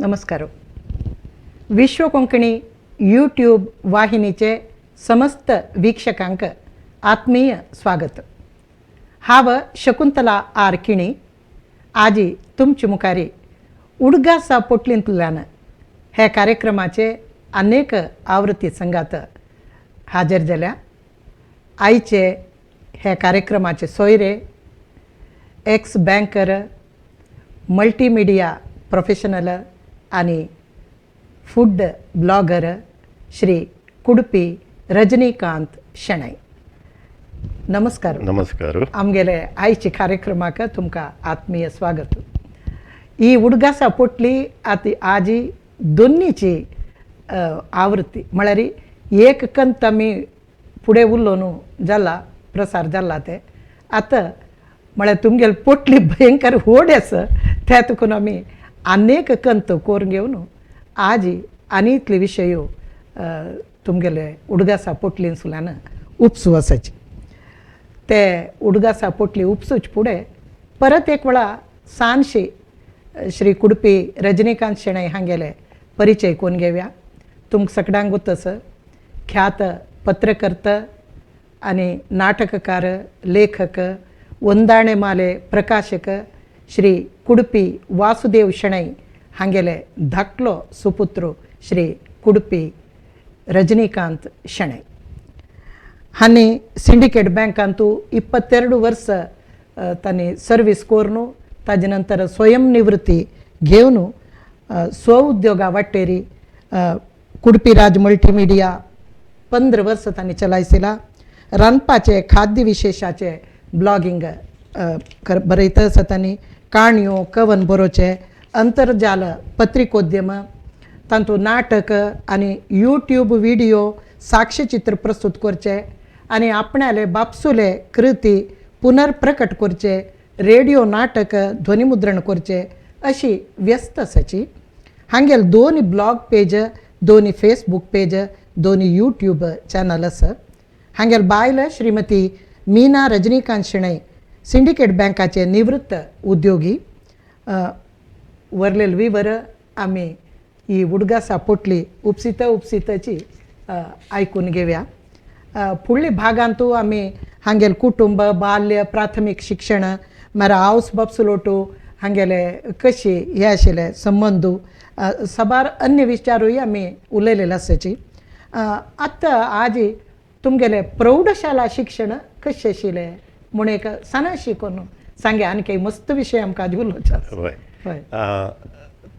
नमस्कार. विश्व कोंकणी यूट्यूब वाहिनीचे समस्त वीक्षकांक आत्मीय स्वागत. हांव शकुंतला आर किणी आजी तुमचे मुखारी उडगासा पोटलींतल्यान हे कार्यक्रमाचे अनेक आवृत्ती संगात हाजीर जाल्या. आयचे हे कार्यक्रमाचे सोयरे एक्स बँकर, मल्टीमिडिया प्रोफेशनल आनी फूड ब्लॉगर श्री कुडपी रजनीकांत शेणै. नमस्कार. नमस्कार. आमगेले आयचे कार्यक्रमाक तुमकां आत्मीय स्वागत. ही उडगासा पोटली आतां आजी दोन्नीची आवृत्ती, म्हळ्यार एक कंत आमी फुडें उरलो न्हू जाला प्रसार जाला ते आतां म्हळ्यार तुमगेली पोटली भयंकर व्हड आसा, त्या तुकून आमी अनेक कंत करून घेवन आजी आनी इतले विशय तुमगेले उडगासा पोटलींतल्यान उपसू आसाची. ते उडगासा पोटली उपसूच फुडें परत एक वेळा सानशी श्री कुडपी रजनीकांत शेणै हांगेले परिचय कोण घेवया. तुमकां सगळ्यांक गोत ख्यात पत्रकर्त आनी नाटककार, लेखक, वंदाणे माले प्रकाशक श्री कुडपी वासुदेव शेणै हांगेले धाकलो सुपुत्र श्री कुडपी रजनीकांत शेणै हांणी सिंडिकेट बँकांतू 22 वर्स तांणी सर्वीस करून ताजे नंतर स्वयं निवृत्ती घेवन स्व उद्योगा वाटेरी कुडपी राज मल्टीमिडिया 15 वर्स तांणी चलायसिला. रांदपाचे खाद्य विशेशाचे ब्लॉगिंग बरयता आसा. तांणी काणयो कवन बरोवचे, अंतर्जाल पत्रिकोद्यम, तातूंत नाटक आनी यूट्यूब व्हिडियो साक्षचित्र प्रस्तुत करचे आनी आपणाले बापसुले कृती पुनर्प्रकट करचे, रेडिओ नाटक ध्वनिमुद्रण करचे अशी व्यस्त आसाची. हांगेल 2 ब्लॉग पेज, 2 फेसबूक पेज, 2 यूट्यूब चॅनल आसा. हांगेल बायल श्रीमती मीना रजनीकांत शेणै सिंडिकेट बँकाचे निवृत्त उद्योगी. वरलेल विवर आमी ही उडगासा पोटली उपसिता उपसिताची आयकून घेवया. फुडल्या भागांतू आमी हांगेल कुटुंब, बाल्य, प्राथमीक शिक्षण, मागीर हावस बापसुलोटू हांगेले कशी हे आशिल्ले संबंदू, साबार अन्य विचारूय आमी उलयलेले आसाची. आतां आजी तुमगेले प्रौढशाला शिक्षण कशें आशिल्लें म्हूण एक सानाशी करून सांगे. आनी काही मस्त विशय आमकां आजी उलोवचो आसा. हय. हय.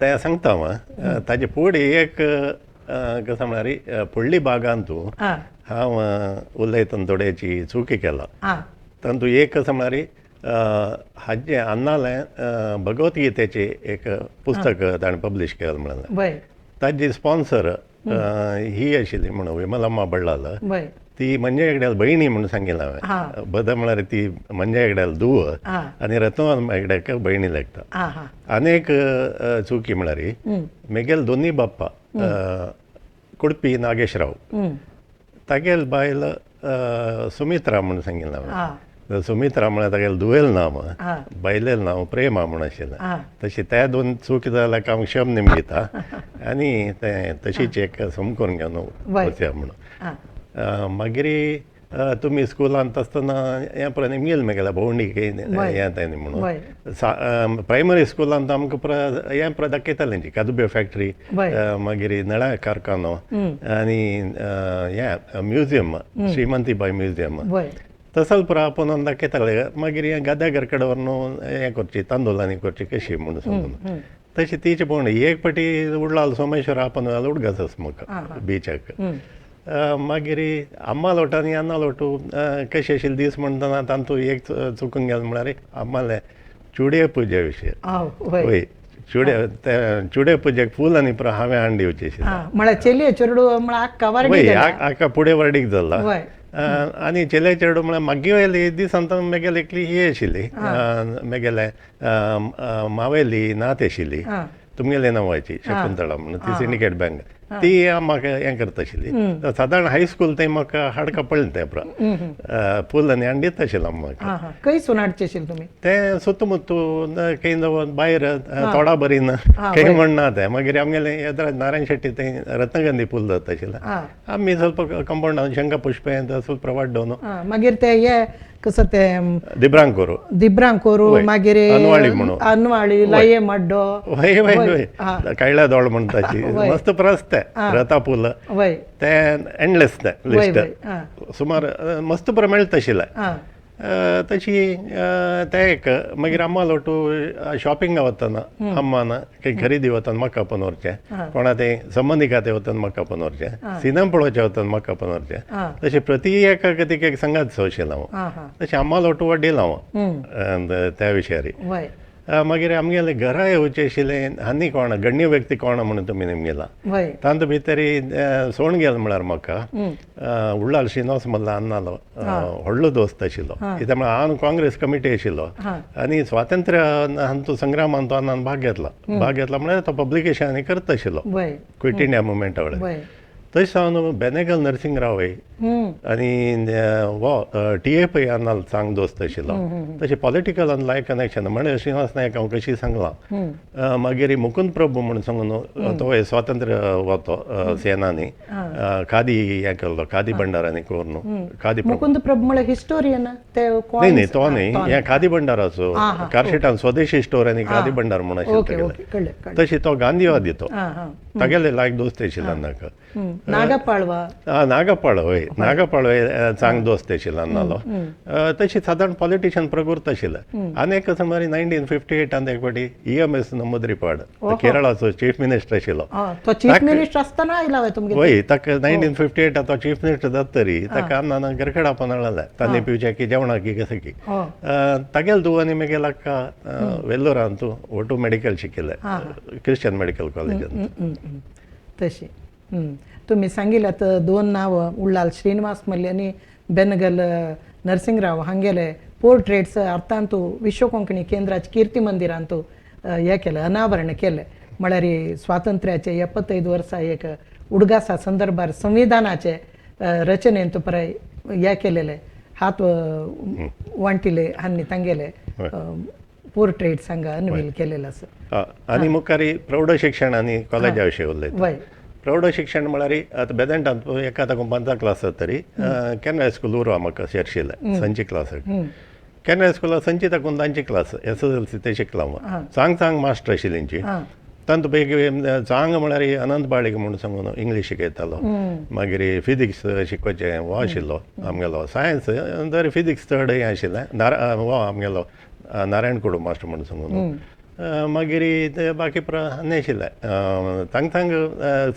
तें सांगता हांव. ताजे फुडें एक कसो म्हळ्यार फुडली भागांतू हांव उलयतना थोड्याची चुकी केला. तातूंत एक कसो म्हळ्यार हाजें अन्नालें भगवद्गीतेचें एक पुस्तक ताणें पब्लीश केलें म्हणलें. ताजी स्पॉन्सर ही आशिल्ली म्हणून विमलम्मा बळ्ळाल. ती मंजे हेगड्याल बहिणी म्हणून सांगिल्लें हांवें. बद म्हळ्यार ती मंजे हेगड्याल धुव आनी रत्नमान हेगड्याक बहिणी लागता. आनी एक चुकी म्हळ्यार मेगेल दोनी बाप्पा कुडपी नागेशराव तागेल बायल सुमित्रा म्हणून सांगिल्लें हांवें. सुमित्रा म्हळ्यार तागेल धुवेल नांव, बायलेल नांव प्रेमा म्हूण आशिल्लें. तशी त्या दोन चूक जाल्यार हांव क्षम निमगिता आनी तें तशीच एक समकरून घेवन वचया म्हणून. मागीर तुमी स्कुलांत आसतना हें पळय निमगेल मेगेल्या भोंवडी हें तें म्हणून प्रायमरी स्कुलांत आमकां हें पळय दाखयतालें कादुब्यो फॅक्टरी, मागीर नळा कारखानो आनी हें म्युजियम, श्रीमंतीबाय म्युजियम तसल पुरो आपोवन दाखयताले. मागीर हें गाद्यागर कडेन व्हरून हें करची तांदूळ करची कशी म्हणून सांगून तशी तिची भोंवडी. एक पाटी उडलाल सोमेश्वर आपोवन उडगास म्हाका बिचाक. मागीर अम्मा लोट आनी अन्ना लोटू कशें आशिल्ले दीस म्हणटना तांतू एक चुकून गेलें म्हळ्यार अम्माले चुडये पुजे विशय. वय, चुडे चुडे पुजेक फूल आनी पुरो हांवें हाडून दिवचें आशिल्लें. म्हळ्यार चेलये चेडू म्हळ्यार वय आक्का फुडें वर्डीक जाला. आनी चेले चेडू म्हळ्यार मागीर दिसान मेगेली एकली ही आशिल्ली, मेगेले मावेली नात आशिल्ली. तुमगेले नांवाची शकुंतळा म्हणून ती सिंडिकेट बँक ती म्हाका हें करता आशिल्ली. सादारण हायस्कूल थंय म्हाका हाडका पडलें तें पुरा पूल आनी हाडून दिता आशिल्लो म्हाका. खंयसून हाडचे आशिल्ले तुमी तें सुत्तुमुत्तू खंय भायर तोडा बरी ना खंय म्हणना तें. मागीर आमगेलें येद्राज नारायण शेट्टी थंय रत्नगंधी पूल जाता आशिल्लें, आमी ಸ್ವಲ್ಪ कंपाउंड शंका पुष्पें ಸ್ವಲ್ಪ वाड्डोन. मागीर ते हे कसं ते दिब्रांकोरू दिब्रांकोरू, मागीर अनवाळी म्हणून अनवाळी लये मड्डो, वय वय वय कायल्या दोळ म्हणटाची मस्त प्रस्त ते रता पूल ते एंडलेस ते लिस्ट सुमार मस्त पुरा मेळटा आशिल्लें तशी ते एक. मागीर अम्मा लोटू शॉपिंगा वतना अम्मान खंय खरेदी वतना म्हाका आपोवन व्हरचें, कोणा ते संबंदिका ते वतना म्हाका आपोवन व्हरचें, सिनेमा पळोवचें वतना म्हाका आपोवन व्हरचें. तशें प्रति एका तिका एक संगात आशिल्लो हांव. तशें अम्मा लोटू वडील हांव त्या विशयारी. मागीर आमगेले घरा येवचें आशिल्लें आनी कोण गण्य व्यक्ती कोण म्हणून तुमी निमगेला तांत भितर सोण गेल म्हळ्यार म्हाका उल्लाल श्रीनिवास मल्ला अन्नालो व्हडलो दोस्त आशिल्लो. कित्याक म्हळ्यार हांव काँग्रेस कमिटी आशिल्लो आनी स्वातंत्र्य हांतू संग्रामान तो अन्नान भाग घेतला. भाग घेतला म्हळ्यार तो पब्लिकेशन आनी करता आशिल्लो क्विट इंडिया मुवमेंटा वेळार. तशें सावन बेनेगल नरसिंग राव आनी वो टी ए पै अन्नाल चांग दोस्त आशिल्लो. तशें पॉलिटिकल आनी लायक कनेक्शन म्हणजे श्रीनिवास नायक हांव कशी सांगलां. मागीर मुकुंद प्रभू म्हणून सांगून तो स्वातंत्र्य वतो सेनानी खादी हें केल्लो, खादी भंडारांनी करून खादी. मुकुंद प्रभू म्हळ्यार हिस्टोरियन ते? न्ही न्ही तो न्ही, हें खादी भंडाराचो कार्शेटान स्वदेशी स्टोर आनी खादी भंडार म्हणून आशिल्लो. तशी तो गांधीवादी तो तागेले लायक दोस्त आशिल्लो नाका. नागपाळवा नागपाळ हय, नागपाळ चांग दोस्त आशिल्लो अन्नालो. तशी सादारण पॉलिटिशियन प्रवृत्त आशिल्लें. आनी एक सुमार 1958 एक फावटी EMS Namboodiripad केरळाचो चीफ मिनिस्टर आशिल्लो. तो चीफ मिनिस्टर आसतना आयला वय ताका 1958 तो चीफ मिनिस्टर जाता तरी ताका अन्नान गरखेडा आपोवन तांणी पिवचे की जेवणाक की कसं की तागेल तूं आनी मागीर अक्का वेल्लोरान तूं ओटू मेडिकल शिकिल्लें क्रिश्चन मेडिकल कॉलेजांत. तशी तुम्ही सांगितलं तर दोन नावं उल्लाल श्रीनिवास मल्ले आणि बेनगल नरसिंगराव हांगेले पोर्ट्रेट्स अर्थांतू विश्व कोंकणी केंद्राचे कीर्ती मंदिरांतू हे केलें, अनावरण केलें. म्हळ्यार स्वातंत्र्याचे 75 वर्सां एक उडगासा संदर्भार संविधानाचे रचनेंत पराय हे केलेले हात वांटिले हांणी तांगेले पोर्ट्रेट्स हांगा अनवील केलेले आसा. आनी मुखार प्रौढ शिक्षण आनी कॉलेजा विशीं उलयता. प्रौढ शिक्षण म्हळ्यार आतां बेदेंटांत एका ताका 5 क्लास तरी केनरा हायस्कूल उरवा म्हाका शेरशिल्लें संची क्लासाक. केनरा हायस्कुला संची ताकून तांची क्लास SSLC ते शिकला हांव. चांग चांग मास्टर आशिल्ली तेंची. तांतू पैकी चांग म्हळ्यार अनंत बाळीक म्हणून सांगून इंग्लीश शिकयतालो, मागीर फिजिक्स शिकोवचें हो आशिल्लो आमगेलो सायन्स तरी फिजिक्स चड हें आशिल्लें हो आमगेलो नारायण कुडू मास्टर म्हणून सांगून. मागीर ते बाकी आनी आशिल्लें चांग चांग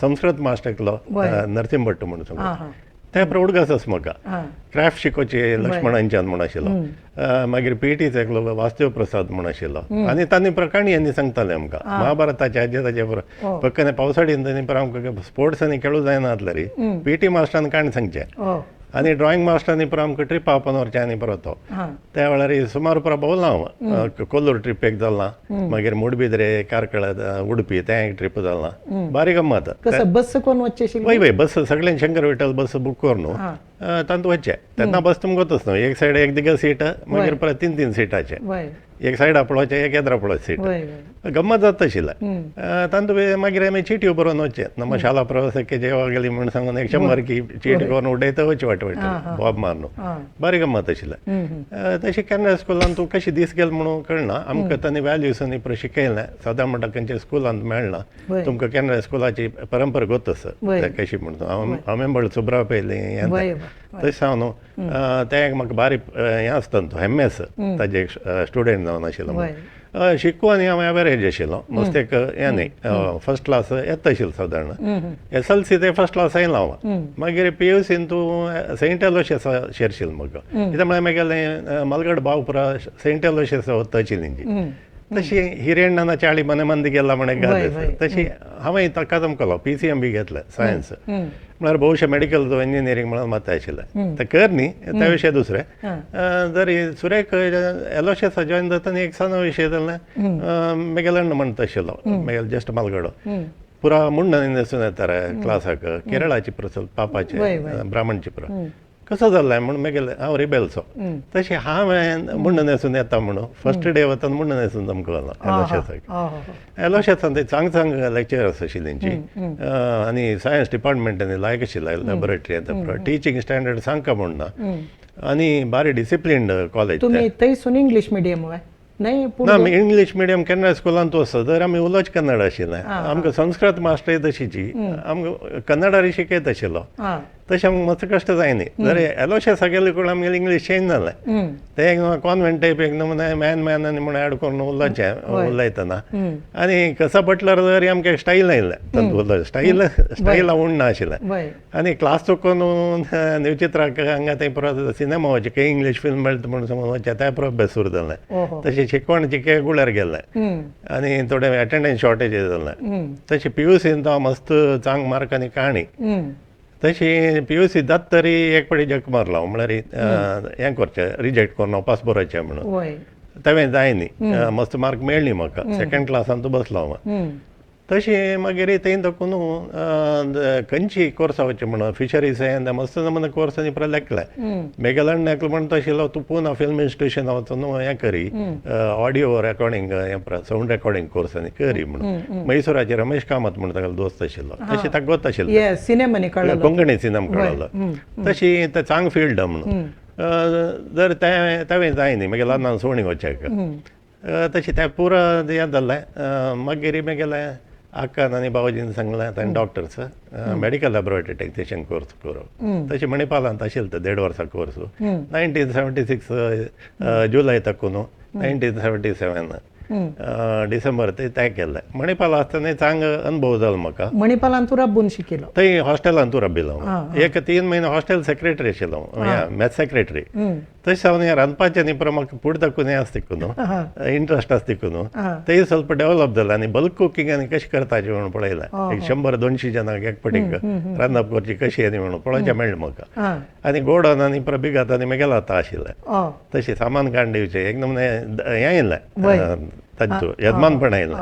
संस्कृत मास्टर एकलो नरसिंह भट्ट म्हणून सांगून ते प्रौढगासच म्हाका क्राफ्ट शिकोवचे लक्ष्मणांच्यान म्हूण आशिल्लो. मागीर PTचो एकलो वासुदेव प्रसाद म्हूण आशिल्लो आनी तांणी काणयांनी सांगताले आमकां महाभारताचे हाजे ताजे पक्कने पावसाडीन तांणी आमकां स्पोर्ट्स आनी खेळूं जायना आसल्यार PT मास्टरान काणी सांगचें आनी ड्रॉइंग मास्टरांनी पुरो आमकां ट्रिप आपोवन व्हरचें आनी परत तो त्या वेळार सुमार पुरो भोंवलां हांव. कोल्लूर ट्रीप एक जाला, मागीर मुडबिद्रे कार्कळ उडपी तें एक ट्रीप जाला, बारीक गम्मत. बस कोण वचचे? वय वय बस सगळ्यां शंकर विठ्ठल बस बूक करून तांतू वचचे. तेन्ना बस तुमकां वतच न्हू, एक सायड एक दिगा सीट मागीर परत 3-3 सिटाचे, एक सायडा पळोवचें एक येद्रा पळोवचें सीट, गम्मत जाता आशिल्लें. तांतू मागीर आमी चिटयो बरोवन वचचें, ನಮ್ಮ शाळा प्रवासಕ್ಕೆ ಜಯವಾಗಲಿ म्हूण सांगून 100 की चीट करून उडयता वचचे वाट वाटे बॉब मारून, बारीक गम्मत आशिल्लें. तशें केन्ना स्कुलान तूं कशी दीस गेले म्हणून कळना आमकां, तांणी व्हॅल्यूज आनी शिकयलें सदां म्हणटा खंयच्या स्कुलांत मेळना तुमकां केन्ना स्कुलाची परंपरा गोत आसा कशी म्हणून. हांव मेंबळ सुब्राव पयलीं हें तशें हांव न्हू तें एक म्हाका बारीक हें आसता न्हू हेम्मेस ताजे स्टुडंट जावन आशिल्लो म्हणून. शिकू आनी हांव एवरेज आशिल्लो मस्त एक हें न्ही, फर्स्ट क्लास येता आशिल्लो सादारण. SLC ते फर्स्ट क्लास आयलो हांव. मागीर PUCन तूं सेंट एलोशियस शेरशील म्हाका, कित्याक म्हळ्यार मागीर मलगड बाव पुरा सेंट एलोशियस वता आशिल्ली. तशी हिरेण्णನ ಚಾಳಿ ಮನೆ ಮಂದಿಗೆಲ್ಲ ಮನೆ ಗಾದೆ. वय, वय. तशी हांवें कदम केलो, PCMB घेतलें सायन्स, म्हळ्यार बहुशा मेडिकल इंजिनियरींग म्हणून मत आशिल्लें, ते कर न्ही त्या विशय दुसरे. जरी सुरेक एलोशियसा जॉयन जातना एक सण विशय जालें, मेगेले अण्ण म्हणटा आशिल्लो, मेगेले ज्येश्ठ मालगडो पुरा मुंड न्हेसून येतारे क्लासाक, केरळाची प्रसल पापाचे वय, वय. ब्राह्मणची पुरा कसो जालें म्हूण मेगेले हांव रिबेलचो, तशें हांवें मुंड न्हेसून येता म्हणून फर्स्ट डे वतना मुंड न्हेसून तुमकां गेलो एलोशियसाक. एलोशियसान ते चांग चांग लेक्चरर्स आशिल्ली तेंची आनी सायन्स डिपार्टमेंटांनी लायक आशिल्लें, लॅबोरेटरी, टिचींग स्टँडर्ड सांगका म्हूण ना आनी बारी डिसिप्लिन्ड कॉलेज. तुमी थंयसून इंग्लीश मिडियम वय न्हय पूण? ना, आमी इंग्लीश मिडियम कन्नड स्कुलांत वचत तर आमी उलोवच कन्नड आशिल्लें. आमकां संस्कृत मास्टर तशीची आमकां कन्नडारी शिकयत आशिल्लो. तशें आमकां मातसो कश्ट जायनी. जर एलोशियसा गेले करून आमगेलें इंग्लीश चेंज जालें. ते एकदम कॉन्वेंट टायप, एकदम मॅन मॅन आनी म्हूण ऍड करून उलोवचें उलयतना. आनी कसा बटलर जरी आमकां स्टायल आयलें, तातूंत स्टायल स्टायल उण्ण आशिल्लें. आनी क्लास चुकोवन नवचित्राक हांगा थंय परत सिनेमा वचचें, खंय इंग्लीश फिल्म मेळटा म्हूण समज वचचें, त्या परत अभ्यास सुरू जालें. तशें शिकवण चिके गुळ्यार गेलें आनी थोडें एटेंडन्स शॉर्टेज जालें. तशें PUCन तो हांव मस्त चांग मार्क आनी काणी. तशी PUC जाता तरी एक फावटी जक मारलो, म्हळ्यार हें करचें, रिजेक्ट करून हांव पास बरोवचें म्हणून. तेवें जायनी, मस्त मार्क मेळ्ळी म्हाका, सेकंड क्लासान तूं बसलो हांव. तशें मागीर थंय दाखोवन खंयची कोर्सा वचचें म्हणून फिशरीज हें मस्त नमुने कोर्स आनी परत लेखलें. मेगेलो अण्ण एकलो म्हणटा आशिल्लो, तूं पुना फिल्म इन्स्टिट्यूशन वचून हें करी, ऑडियो रेकॉर्डिंग हें सावंड रेकॉर्डिंग कोर्स आनी करी म्हणून. मैसुराचे रमेश कामत म्हणून तागेलो दोस्त आशिल्लो, तशें ताका गोत आशिल्लो. ये सिनेमांनी कळ्ळो. कोंकणी सिनेमा कळ्ळो. तशी तें चांग फिल्ड म्हणून जर तें तेवें जायनी, मागीर ल्हान सोणी वचच्याक तशें तें पुरा हें जालें. मागीर मागीर अक्कान आनी भावजीन सांगलें, ताणें doctors medical laboratory technician course करूं. तशें मणिपालांत आशिल्लो तो 1.5 वर्सां कोर्स, 1976 जुलय तकून 1977 डिसेंबर ते तें केल्लें. मणिपाल आसतना चांग अनुभव जालो म्हाका. मणिपालान तूं रब्बून शिकिलो? थंय हॉस्टेलांत तूं रब्बिलो. एक 3 म्हयने हॉस्टेल सेक्रेटरी आशिल्लो, मॅथ सेक्रेटरी. तशें सावन हें रांदपाचें न्ही पुरो म्हाका फूड दाखोवन हें आसता तिकून इंट्रस्ट आसता तिकून तेय ಸ್ವಲ್ಪ ಡೆವಲಪ್ जालें. आनी बल्क कुकींग आनी कशें करताचें म्हणून पळयलें, एक 100-200 जणांक एक पटीक रांदप करची कशी आनी म्हणून पळोवचें मेळ्ळें म्हाका. आनी गोडन आनी पुरो बिगात आनी मागीर आतां आशिल्लें. तशें सामान काडून दिवचें एकदम हें आयलें, तांचो यजमानपण आयलें.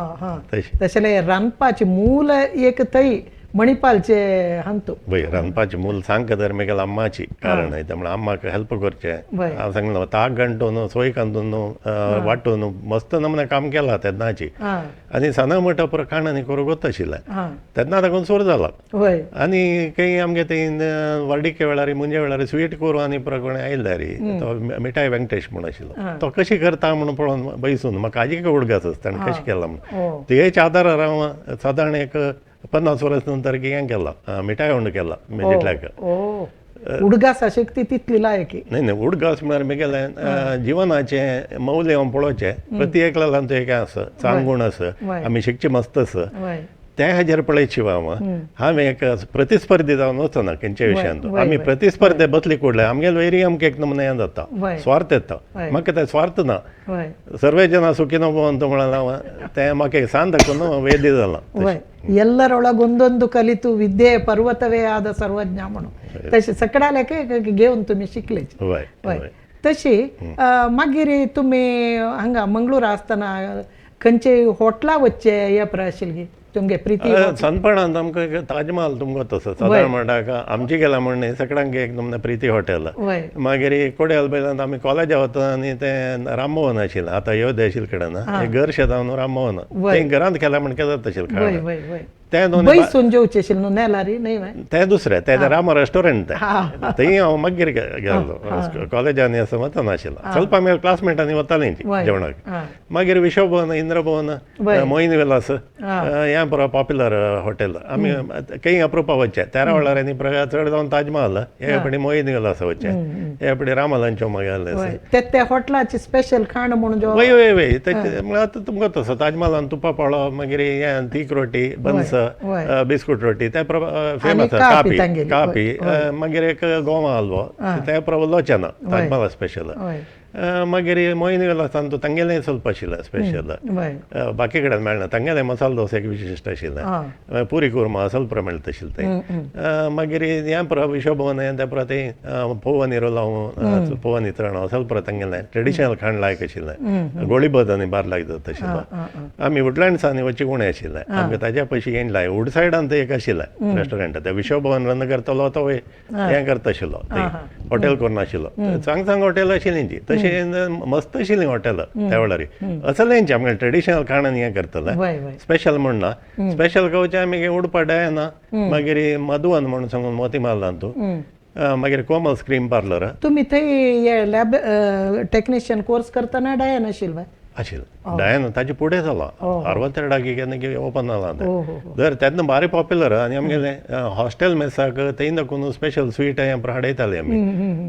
तशें तशें रांदपाचें मूल एक थंय मणिपालचे हांतू. वय, रांदपाचें मूल सांगका तर मागीर अम्माची कारण त्यामुळे अम्माक हेल्प करचें. हांव सांगलो ताक घांटून सोय कांदून वांटून मस्त नमुने काम केलां तेन्नाची. आनी सना म्हणटा पुरो खाण आनी करूंक गोत आशिल्लें तेन्ना ताकून सुरू जाला. आनी खंय आमगे थंय वर्डिके वेळार मुंजे वेळार स्वीट करूं आनी पुरो कोणें आयल्यार तो मिठाय वेंकटेश म्हूण आशिल्लो, तो कशी करता म्हणून पळोवन बैसून म्हाका आजी उडगास आसता ताणें कशें केलां म्हणून. तेच्या आदारार हांव सादारण एक 50 वर्स नंतर हें केलां, मिठाय उंड केला जितल्याक. उडगास शक्ती तितली लायकी न्ही न्ही उडगास म्हळ्यार मागीर जिवनाचें मौल्य हांव पळोवचें, प्रति एकल्यान एक आसा चांग गूण आसा, आमी शिकचे मस्त आसा, त्या हाजेर पळयत शिवाय हांव एक प्रतिस्पर्धी जावन वचना खंयच्या विशयांत. आमी प्रतिस्पर्धे बसली कुडले आमगेले वैरी आमकां एक नमुने हें जाता, स्वार्थ येता. म्हाका तें स्वार्थ ना, सर्वे जन सुखिनो भवन्तु म्हणलें तें म्हाका एक सांत दाखोवन वेदी जालां. ಎಲ್ಲರೊಳಗೊಂದೊಂದು ಕಲಿತು ವಿದ್ಯೆ ಪರ್ವತವೇ ಆದ ಸರ್ವಜ್ಞ म्हणून तशें सकडाल्याक घेवन तुमी शिकले. तशी मागीर तुमी हांगा मंगळूर आसतना खंयचे हॉटला वचचे हे आशिल्ली तुमगे प्रिती? सनपणांत आमकां ताजमहाल तुमकां तसो सादारण म्हणटा आमची गेला म्हण न्ही सगळ्यांक एक नमुने प्रिती हॉटेल. मागीर कोड्याल बैलांत आमी कॉलेजा वता आनी तें रामभवन आशिल्लें, आतां अयोध्या आशिल्ले कडेन एक घर शेजावन रामभवन, तें घरांत केलां म्हण केजात आशिल्लें खाण. तें दोन तें दुसरें तें रामा रेस्टॉरंट तें थंय हांव मागीर गेल्लो कॉलेजांनी आसा वतना आशिल्लो, ಸ್ವಲ್ಪ आमी क्लासमेटांनी वतालीं जेवणाक. मागीर विश्वभवन इंद्रभवन मोहिनी विलास हें पुरो पॉप्युलर हॉटेल आमी खंय अप्रुपा वचचें. तेरा वेळार आनी चड जावन ताजमहाल हे पडी मोहिनी विलास वचचें, हे पडी रामा लंचो मागीर ते हॉटेलाची स्पेशल खाण म्हणून. वय वय वय म्हळ्यार आतां तुमकां तसो ताजमहालान तुपा पोळो, मागीर हें तीख रोटी, बन्स, बिस्कुट रोटी ते फेमस, कापी कापी, मागीर एक गोवा हलवो ते उलोवचें ना ताजमहाल स्पेशल. मागीर मोहिनी विलासान तूं तांगेलें ಸ್ವಲ್ಪ आशिल्लें स्पेशल, बाकी कडेन मेळना. तांगेलें मसालो दोसा एक विशिश्ट आशिल्लें, पुरी कुर्मा ಸ್ವಲ್ಪ मेळटा आशिल्लें थंय. मागीर हें पुरो विश्वभवन हें तें पुरो थंय पोवन रोलांव पोवन इतराण ಸ್ವಲ್ಪ तांगेलें ट्रेडिशनल खाण लायक आशिल्लें. गोळीबद आनी बार लायक जाता आशिल्लो. आमी वुडलँड्सांनी वचचे उणें आशिल्लें आमकां, ताज्या पयशे येण लाय वूड सायडान थंय एक आशिल्लें रेस्टॉरंट, तें विश्वभवन रन करतालो तो हें करता आशिल्लो, थंय हॉटेल करून आशिल्लो. चांग चांग हॉटेल आशिल्लीं तशें मस्त आशिल्लीं हॉटेल त्या वेळार. असलेंच आमगे ट्रेडिशनल खाण हें करतलें, स्पेशल म्हण ना. स्पेशल खावचें आमी उडपा डायना, मागीर मधुवन म्हणून सांगून मोतीमालांत, मागीर कोमल्स क्रीम पार्लर. तुमी थंय लॅब टेक्निशियन कोर्स करतना डायन आशिल्लें? आशिल्लें डायन, ताजे फुडें जाला 62 केन्ना ओपन जाला तें जर तेन्ना बारी पॉप्युलर. आनी आमगेलें हॉस्टेल मेसाक थंय दाखोवन स्पेशल स्वीट हें हाडयताले आमी.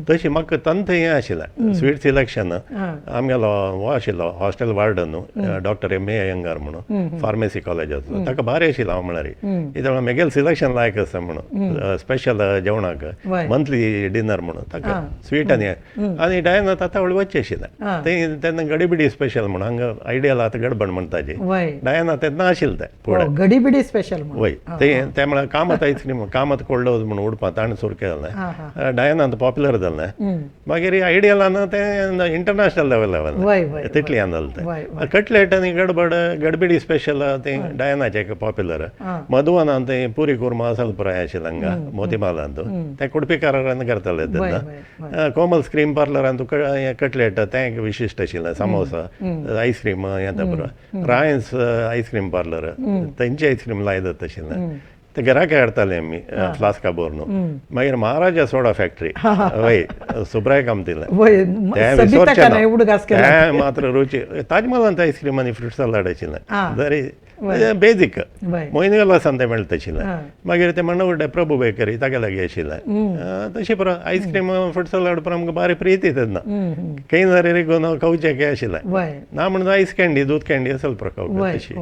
तशी म्हाका तंत हें आशिल्लें स्वीट सिलेक्शन. आमगेलो हो आशिल्लो hostel warden doctor M A Iyengar म्हणून, फार्मेसी कॉलेजाचो, ताका बारी आशिल्लो. हांव म्हळ्यार कित्याक म्हगेलें सिलेक्शन लायक आसा म्हणून स्पेशल जेवणाक मंथली डिनर म्हणून ताका स्वीट. आनी आनी डायना ताता वळी वचचें आशिल्लें थंय तेन्ना गडीबिडी स्पेशल म्हणून हांगा आयडियल आतां गडबड म्हणटाची डायना तेन्ना आशिल्लें तें फुडें गडीबिडी स्पेशल. वय तें तें म्हळ्यार Kamat ice cream, Kamat cold house म्हणून उडपा ताणें सुरू केलें, डायनान पॉप्युलर जालें. मागीर आयडियलान तें इंटरनॅशनल लेवल तितलें हें जालें तें. कटलेट आनी गडबड गडबिडी स्पेशल तें डायनाचें एक पॉप्युलर. मधुवनान तें पुरी कुर्मा पुराय आशिल्लें हांगा मोतीमालांत, तें कुडपीकारान करताले तेन्ना. कोमल्स क्रीम पार्लरान तुका कटलेट तें एक विशिश्ट आशिल्लें, सामोसा आयस्क्रीम हें तें पुरो. रायन्स आयस्क्रीम पार्लर तेंची आयस्क्रीम लाय जाता आशिल्लें, ते घराक हाडटाले आमी फ्लास्का भरून. मागीर महाराजा सोडा फॅक्टरी वय सुब्राय कामतीलें तें मात्र रुची. ताजमहालांत आयस्क्रीम आनी फ्रूट सलाड आशिल्लें जरी बेजीक, मोहिनी विलासान तें मेळटा आशिल्लें. मागीर तें मण्णगुड्डे प्रभू बेकरी तागे लागीं आशिल्लें. तशें पुरो आयस्क्रीम फ्रूट सलाड पुरो आमकां बारी प्रिती तेन्ना. खंय जाल्यार खावचें काय आशिल्लें ना म्हणून आयस कँडी दूद कँडी असल पुरो खावपाक तशी.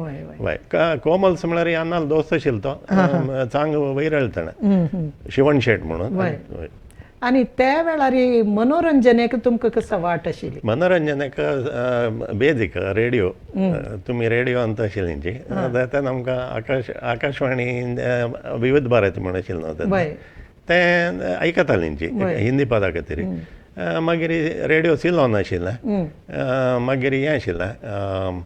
वय कोमल्स म्हळ्यार अन्नाल दोस्त आशिल्लो तो चांग वयर ताणें शिवण शेट म्हणून. आनी त्या वेळार मनोरंजन एक तुमकां कसो वाट आशिल्ली? मनोरंजन एक बेजीक रेडियो, तुमी रेडियो अंत आशिल्ली तेन्ना आमकां आकाशवाणी विविध भारती म्हण आशिल्लें न्हू तें आयकतालीं हिंदी पदां खातीर. मागीर रेडियो सिलोन आशिल्लें, मागीर हें आशिल्लें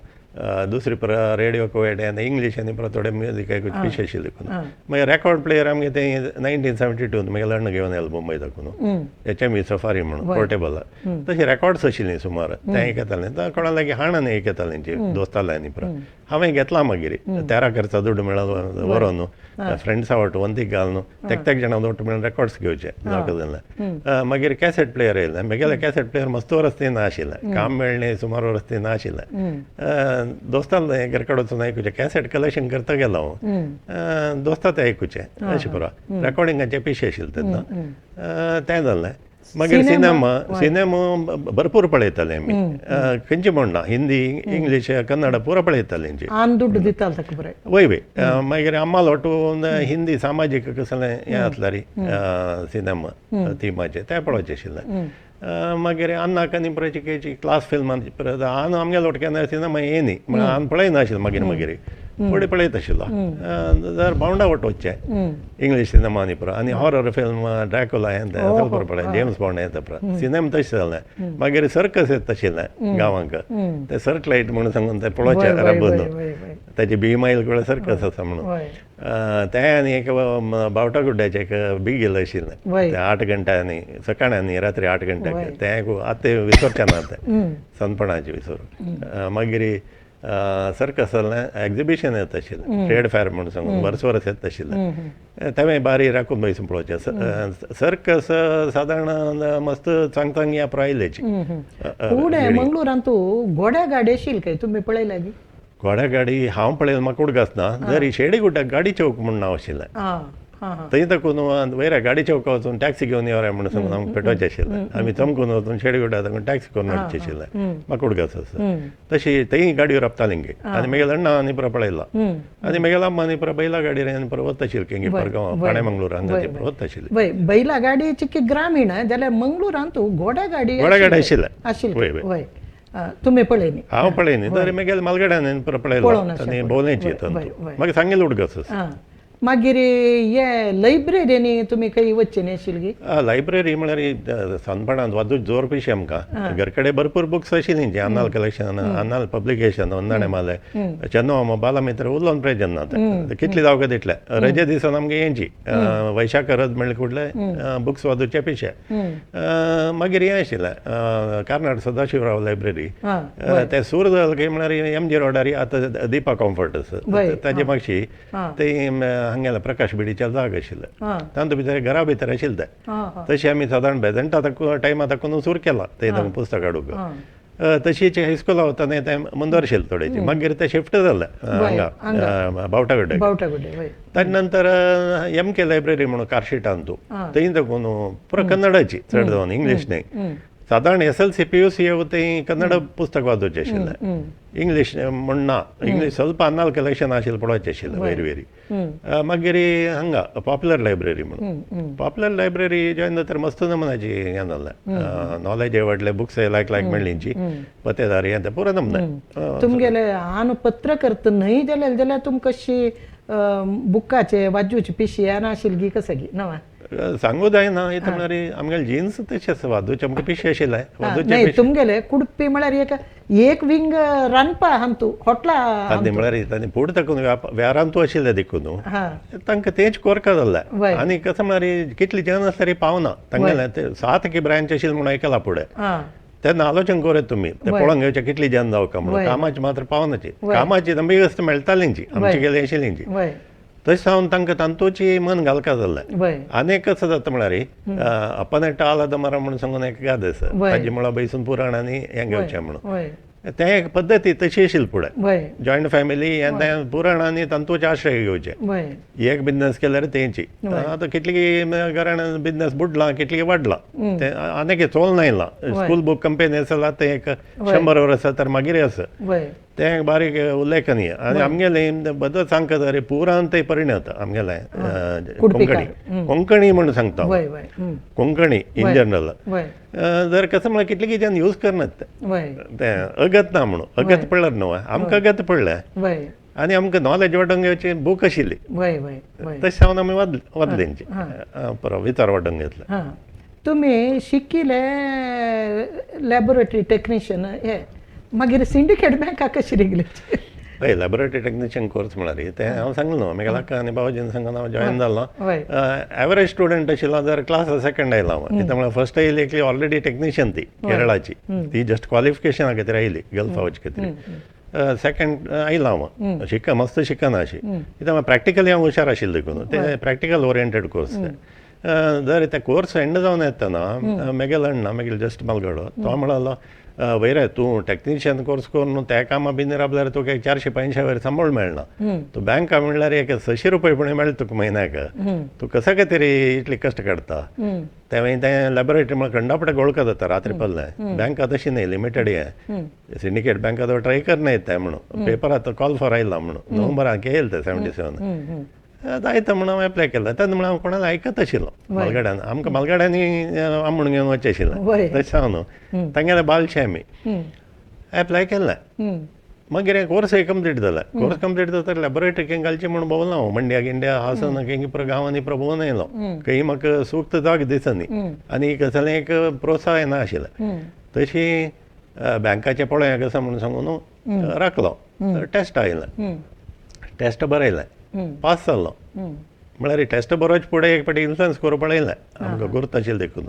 दुसरी पर रेडियो कुवेट आनी इंग्लीश आनी परत थोडे म्युजीक आयकुचे पिशे आशिल्ले. मागीर रेकॉर्ड प्लेयर आमगे तें 1972 मागीर लग्न घेवन आयलो मुंबय दाखोवन HMV safari म्हणून पोर्टेबल, तशी रेकॉर्ड्स आशिल्लीं सुमार तें आयकतालें. कोणा लागीं हाणान आयकतालें दोस्ताले आनी परत हांवें घेतला मागीर 13 खर्चा दुडू मेळ्ळो व्हरोन फ्रेंड्सा वाट वंतीक घालून तेक तेक जाणां दोट मेळून रेकॉर्ड्स घेवचे जावं. मागीर कॅसेट प्लेयर येयलें, म्हगेलें कॅसेट प्लेयर मस्त वर्स ती ना आशिल्लें, काम मेळ्ळें सुमार वर्स ती ना आशिल्लें. दोस्तान रेकॉर्ड वचून आयकुचें, कॅसेट कलेक्शन करता गेलो हांव, दोस्ता तें आयकुचें अशें पुरो रेकॉर्डिंगाचें पिशें आशिल्लें तेन्ना तें जालें. मागीर सिनेमा सिनेमा भरपूर पळयताले आमी, खंयचे म्हण ना हिंदी इंग्लीश कन्नड पुरो पळयताले. वय वय मागीर अम्माल वाटू हिंदी सामाजीक कसलें हें आसल्यार सिनेमा थिमाचें तें पळोवचें आशिल्लें. मागीर अन्नाक आनी परत क्लास फिल्मान परत आन आमगेलो वाट केन्ना सिनेमा येयनी म्हळ्यार आन पळयनाशिल्लें. मागीर मागीर फुडें पळयत आशिल्लो जर भावंडा वट वचचें इंग्लीश सिनेमा आनी पुरो आनी हॉरर फिल्म ड्रॅकुला हें तें असलें पुरो पळय जेम्स बॉन्ड हें तें पुरो सिनेमा तशें जालें. मागीर सर्कस येता आशिल्लें गांवांक, तें सर्क लायट म्हणून सांगून तें पळोवचें रबून ताची भीमायल कडेन सर्कस आसा म्हणून तें. आनी एक बावटा गुड्ड्याचें एक बिगील आशिल्लें तें 8 घंट्यांनी सकाळी आनी रात्री 8 घंट्याक तें आतां विसरचें ना तें सनपणाचें विसर. मागीर सर्कस जालें एग्जिबिशन येता आशिल्लें ट्रेड फेर म्हणून सांगून वर्स वर्स येता आशिल्लें तेंवूय बारी राखून बैसून पळोवचें. सर्कस सादारण मस्त चांग चांग ह्या प्रायलेची. मंगळूरांत घोड्या गाडी आशिल्ली काय तुमी पळयल्या? घोड्या गाडी हांव पळयलें म्हाका उडगास ना, जरी शेडीगुड्डा गाडी चौक म्हूण नांव आशिल्लें. थंय तकून वयर गाडी चौका वचून टॅक्सी घेवन यो म्हणून सांगून आमकां पेटोवचें आशिल्लें. आमी चमकून वचून शेडगुड्डा साकून टॅक्सी करून हाडची आशिल्लें म्हाका उडगास आसा. तशी थंय गाडयो राबताली गे आनी मागीर अण्णा आनी पुरो पळयला आनी मागीर अम्मा आनी पुरो बैला गाडयेर आनी पुरो वता आशिल्ली की परगांव पाणे मंगळूर हांगा ती वता आशिल्ली. वय बैला गाडयेची की ग्रामीण जाल्यार मंगळूरांत घोड्या गाडी घोड्या गाडी आशिल्लें. आशिल्लें. वय तुमी पळयनी? हांव पळयनी तर मागीर मालगड्यान पळयलो आनी भोवलेची मागीर सांगेल उडगास. मागीर हे लायब्ररीनी तुमी खंय वचचे न्ही आशिल्ली? लायब्ररी म्हळ्यार सानपणांत वाजूच जोर पिशे आमकां. घरकडे भरपूर बुक्स आशिल्ली, अनाल कलेक्शन, अनाल पब्लिकेशन, वंदाणे माले, चंदमामा, बालामित्र उलोवन प्रयोजन ना तें कितली जावं तितले रजे दिसान आमकां येयची वैशाख रज म्हणल्यार कुडले बुक्स वाजूचे पिशे. मागीर हें आशिल्लें कर्नाटक सदाशिवराव लायब्ररी, ते सूर जाल काय म्हळ्यार एम जी रोडार आतां दीपा कॉम्फर्ट आसा ताजे मागशी ते हांगेले प्रकाश बिडीच्या जाग आशिल्लें तातूंत भितर घरा भितर आशिल्लें तें. तशें आमी सादारण बेजंटा टायमा ताकून सूर केला ते पुस्तक हाडूंक. तशीच हायस्कुला वतना तें मुंदरशील थोडेची, मागीर तें शिफ्ट जालें हांगा बावटागड्डे. ताजे नंतर एम के लायब्ररी म्हणून कार्शिटान थंय ताकून पुरो कन्नडाची चड जावन इंग्लीश न्हय. सादारण SLC PUC थंय कन्नड पुस्तक वाजोवचें आशिल्लें, इंग्लीश म्हण ना. इंग्लीश ಸ್ವಲ್ಪ अनाल कलेक्शन आशिल्लें पळोवचें आशिल्लें वयर वेरी. मागीर हांगा पॉप्युलर लायब्ररी म्हणून पॉप्युलर लायब्ररी जॉयन जाता मस्त नमुनाची हें जालें, नॉलेज वाडलें, बुक्स लायक लायक मेळ्ळींची पत्तेदार हें तें पुरो नमुना. तुमगेले आनु पत्रकर्त न्हय जाल्यार जाल्यार तुमकां कशी बुकाचे वाजूची पिशी नाशिल्ली कसं नवा सांगू जायना. इतलें म्हळ्यार आमगेले जिन्स तशें आसा, वादूचे आमकां पिशे आशिल्लें. न्हय तुमगेले कुडपी म्हळ्यार एक एक विंग रांदपा आमतू हॉटला तांणी म्हळ्यार तांणी फुडें ताकून वेव्हारांतू आशिल्लें देखून तांकां तेंच कोरका जाल्लें. आनी कसं म्हळ्यार कितली जन आसल्यार पावना तांगेलें ते 7 की ब्रांच आशिल्लें म्हणून आयकलां फुडें. तेन्ना आलोचन करत तुमी ते पळोवंक घेवचें कितली जन जावका म्हणून कामाची मात्र पावनाची, कामाची नंबी मेळटालींची आमची गेली आशिल्लींची. तशें सावन तांकां तांतूची मन घालका जाल्लें. आनी एक कसं जाता म्हळ्यार अपनेटा आलाद मरा म्हणून सांगून एक गाद आसा, ताजी मुळां बैसून पुराण आनी हें घेवचें म्हणून तें एक पद्दती तशी आशिल्ली फुडें. जॉयंट फॅमिली हें तें पुराण आनी तांतूचे आश्रय घेवचें. एक बिजनस केल्यार तेंची आतां कितली घरान बिजनस बुडलां, कितली वाडलां, तें आनी एक चोल येयलां. स्कूल बूक कंपेनी आसा तें एक 100 वर्सां तर मागीर आसा, तें एक बारीक उल्लेखनीय. आनी आमगेलें बदल सांगता तरी पुरान ते परिणत आमगेलें कोंकणी कोंकणी म्हणून सांगता, कोंकणी इन जनरल जर कसं म्हळ्यार कितले जन यूज करनात तें अगत ना म्हणून अगत पडल्यार न्हू आमकां अगत पडलें आनी आमकां नॉलेज वाडोवंक घेवची बूक आशिल्ली तशें सावन आमी वादलेंची बरो विचार वाडोवंक घेतले. तुमी शिकिले लॅबोरेटरी टेक्निशियन हे मागीर सिंडिकेट बँका कशी रिगली? हय, लॅबोरेटरी टेक्निशियन कोर्स म्हळ्यार तें हांव सांगलो न्हू म्हगेल्या अक्का आनी भावजीन सांगून हांव जॉयन जालो. एवरेज स्टुडंट आशिल्लो जर क्लास सेकंड आयलो हांव, कित्याक म्हळ्यार फर्स्ट आयली एकली ऑलरेडी टेक्निशियन ती केरळाची, ती जस्ट क्वॉलिफिकेशना खातीर आयली गल्फा वचचे खातीर. सेकंड आयलो हांव, शिक मस्त शिकना अशी, कित्याक म्हळ्यार प्रॅक्टिकली हांव हुशार आशिल्लो देखून तें प्रॅक्टिकल ओरिएंटेड कोर्स. जर ते कोर्स एंड जावन येतना म्हगेलो अण्णा म्हगेलो जस्ट मालगडो तो म्हणालो वयर तूं टॅक्निशियन कोर्स करून त्या कामां बीन राबल्यार तुका एक 400-500 वयर सांबाळ मेळना, तूं बँका म्हणल्यार एक 600 रुपये पूण मेळटा तुका म्हयन्याक, तूं कसा खातीर इतली कश्ट काडटा. तें मागीर तें लॅबोरेटरी म्हळ्यार खंडापटे गोळका जाता रात्री पडलें. बँका तशी न्हय, लिमिटेड हें सिंडिकेट बँका तो ट्राय करना येता म्हणून पेपर आतां कॉल फॉर आयला म्हणून नोव्हेंबराक येयल तें 77 जायता म्हणून हांव एप्लाय केलें. तेन्ना म्हणून हांव कोणाक आयकत आशिल्लो मालगड्यान, आमकां मालगड्यांनी आमूण घेवन वचचें आशिल्लें तशें हांव न्हू तांगेलें बालशें आमी एप्लाय केलें. मागीर कोर्स कंप्लीट जालें. कोर्स कंप्लीट जाता लॅबोरेटरी खंय घालची म्हूण भोंवलो हांव मंड्या गिंड्या हासन खंय पुरो गांवांनी पुरो भोंवन येयलो, खंय म्हाका सूक्त जाग दिसनी आनी कसलें एक प्रोत्साहन येना आशिल्लें. तशी बँकाचें पळोवया कसो म्हणून सांगून राखलो. टेस्ट आयलें, टेस्ट बरयलें, पास जालो. म्हळ्यार टेस्ट बरोवचे फुडें एक फावटी इन्फ्लुयन्स करूं पळयलें आमकां गुर्त आशिल्लें देखून.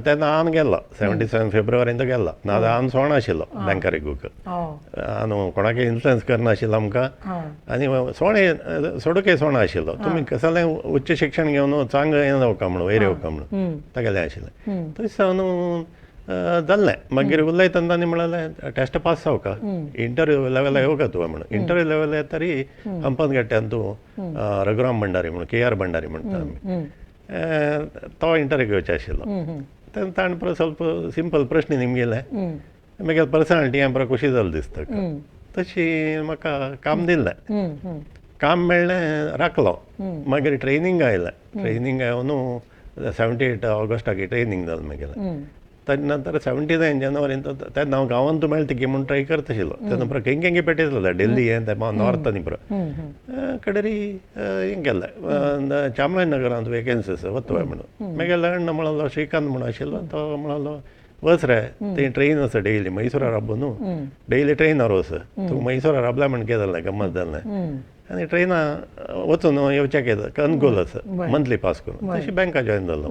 तेन्ना हांव गेल्लो 77 फेब्रुवारीन तो गेल्लो, नाजाल्यार हांव सोण आशिल्लो बँकार एकूक, हांव कोणाकय इन्फ्लुयन्स करनाशिल्लो आमकां आनी सोणे सोडूकय सोण आशिल्लो. तुमी कसलें उच्च शिक्षण घेवन चांग हें जावका म्हणून वयर येवका म्हणून तागेलें आशिल्लें. तशें हांव जाल्लें. मागीर उलयतना तांणी म्हणलें टेस्ट पास जावका, इंटरव्यू लेवल येवका तुवें म्हणून. इंटरव्यू लेवल येतरी हंपनगट्ट्यान तूं रघुराम भंडारी म्हणून, के आर भंडारी म्हणटा आमी, तो इंटरव्यू घेवचो आशिल्लो. तेन्ना ताणें परत ಸ್ವಲ್ಪ सिंपल प्रश्न निमगेले, मागीर पर्सनालिटी हें बरो खुशी जालें दिसता. तशी म्हाका काम दिलें, काम मेळ्ळें, राखलो. मागीर ट्रेनींग आयलें, ट्रेनींग येवन 78 ऑगस्टाक ट्रेनींग जालें मागीर. ताजे नंतर 79 जानेवारीन तेन्ना हांव गांवांत मेळटा की म्हूण ट्राय करता आशिल्लो. तेन्ना पुरो खंय खंय पेटयतलो दिल्ली हें तें नॉर्थ आनी पुरो कडेरी हें केलें चामराजनगरांत वेकेन्सी आसा वतलो म्हणून. मागीर अण्णा म्हणलो श्रीकांत म्हणून आशिल्लो, तो म्हणलो वच रे, थंय ट्रेन आसा डेली मैसूरा राबो न्हू, डेली ट्रेनार वच तूं, मैसूरा राबला म्हण कितें जालें गम्मत जालें आनी ट्रेना वचून येवच्याक येता अनुकूल आसा मंथली पास करून. तशी बँका जॉयन जालो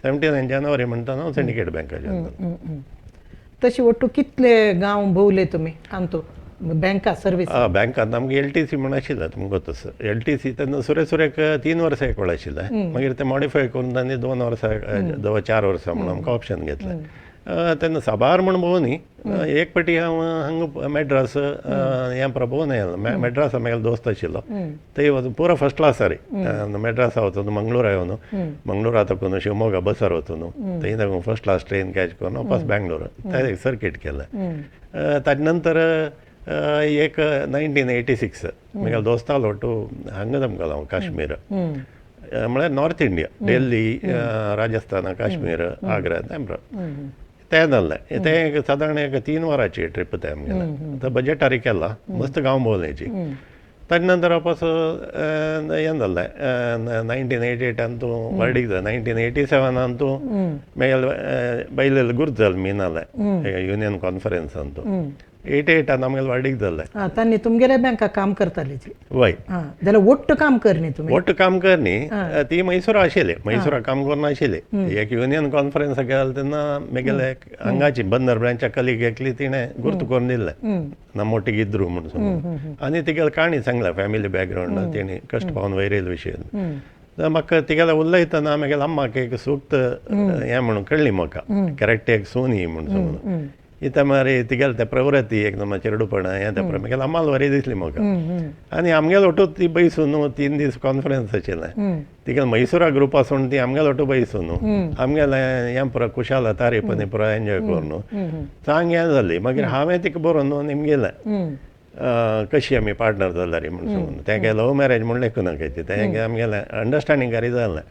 79 जानेवारी म्हणटा हांव सिंडिकेट बँका जॉयन जालो. तशी ಒಟ್ಟು कितले गांव भोवले तुमी आमतो बँका सर्वीस? बँकांत आमगे एल टी सी म्हण आशिल्लें तुमकां तसो एल टी सी तेन्ना सुरे सुरेक 3 वर्सां एक वेळ आशिल्लें, मागीर तें मॉडिफाय करून तांणी 2 वर्सां जावं 4 वर्सां म्हणून आमकां ऑप्शन घेतलें. तेन्ना साबार म्हण भोव न्ही, एक पाटी हांव हांगा मॅड्रास हें पुरो भोंवन आयलो. मॅड्रासा म्हागेलो दोस्त आशिल्लो, थंय वचून पुरो फर्स्ट क्लासार मॅड्रासा वचून मंगळूरा येवन, मंगळूरा तकून शिवमोगा बसार वचून थंय ताकून फर्स्ट क्लास ट्रेन कॅच करून वापस बँगलोर तें सर्कीट केलें. ताजे नंतर एक 1986 म्हागेलो दोस्तालो टू हांगा जमकालो हांव काश्मीर, म्हळ्यार नॉर्थ इंडिया, दिल्ली, राजस्थान, काश्मीर, आग्रा तें तें जालें. तें सादारण एक 3 वरांची ट्रीप तें आमगेलें, तो बजेटारी केला, मस्त गांव भोंवल्याची. ताजे नंतर वापस हें जालें 1988 तूं वर्डीक जालें. 1987 तूं मागीर बैलेल गुर्त जालें मिनालें युनियन कॉन्फरन्सान तूं 88 आमगेले वर्डीक जालें. तांणी तुमगेल्या बँका काम करताली वय जाल्यार ಒಟ್ಟು काम कर न्ही तुमी? ಒಟ್ಟು काम कर न्ही, ती मैसूरा आशिल्ली, मैसूरा काम करून आशिल्ली. एक युनियन कॉन्फरन्स गेले तेन्ना मागीर हांगाची बंदर ब्रांच्या कलीग एकली तिणें गुर्त करून दिलें नम्मोटिगे इद्रू म्हणून सांगून, आनी तिगेली काणी सांगल्या फॅमिली बॅकग्रावंड, तिणें कश्ट पावन वयर विशय. म्हाका तिगेले उलयतना मागीर अम्माक एक सूक्त हें म्हणून कळ्ळी म्हाका, करेक्ट एक सून ही म्हणून सांगून. इतना मारी तिगेले ते प्रवृत्ती एकदम चेडूपण हें तें मागीर अम्माल बरी दिसली म्हाका. आनी आमगेलो ಒಟ್ಟು ती बैसून 3 दीस कॉन्फरन्स आशिल्लें, तिगेले मैसूरा ग्रुप आसून ती आमगेलो ಒಟ್ಟು बैसून आमगेलें हें पुरो खुशाल तारीफ आनी पुरो एन्जॉय करून चांग हें जाली. मागीर हांवें तिका बरोवन निमगेलें कशी आमी पार्टनर जाल्यार म्हणून सांगून. तें काय लव मॅरेज म्हूण लेखूं नाका, तें आमगेलें अंडरस्टँडींग गारी जालें.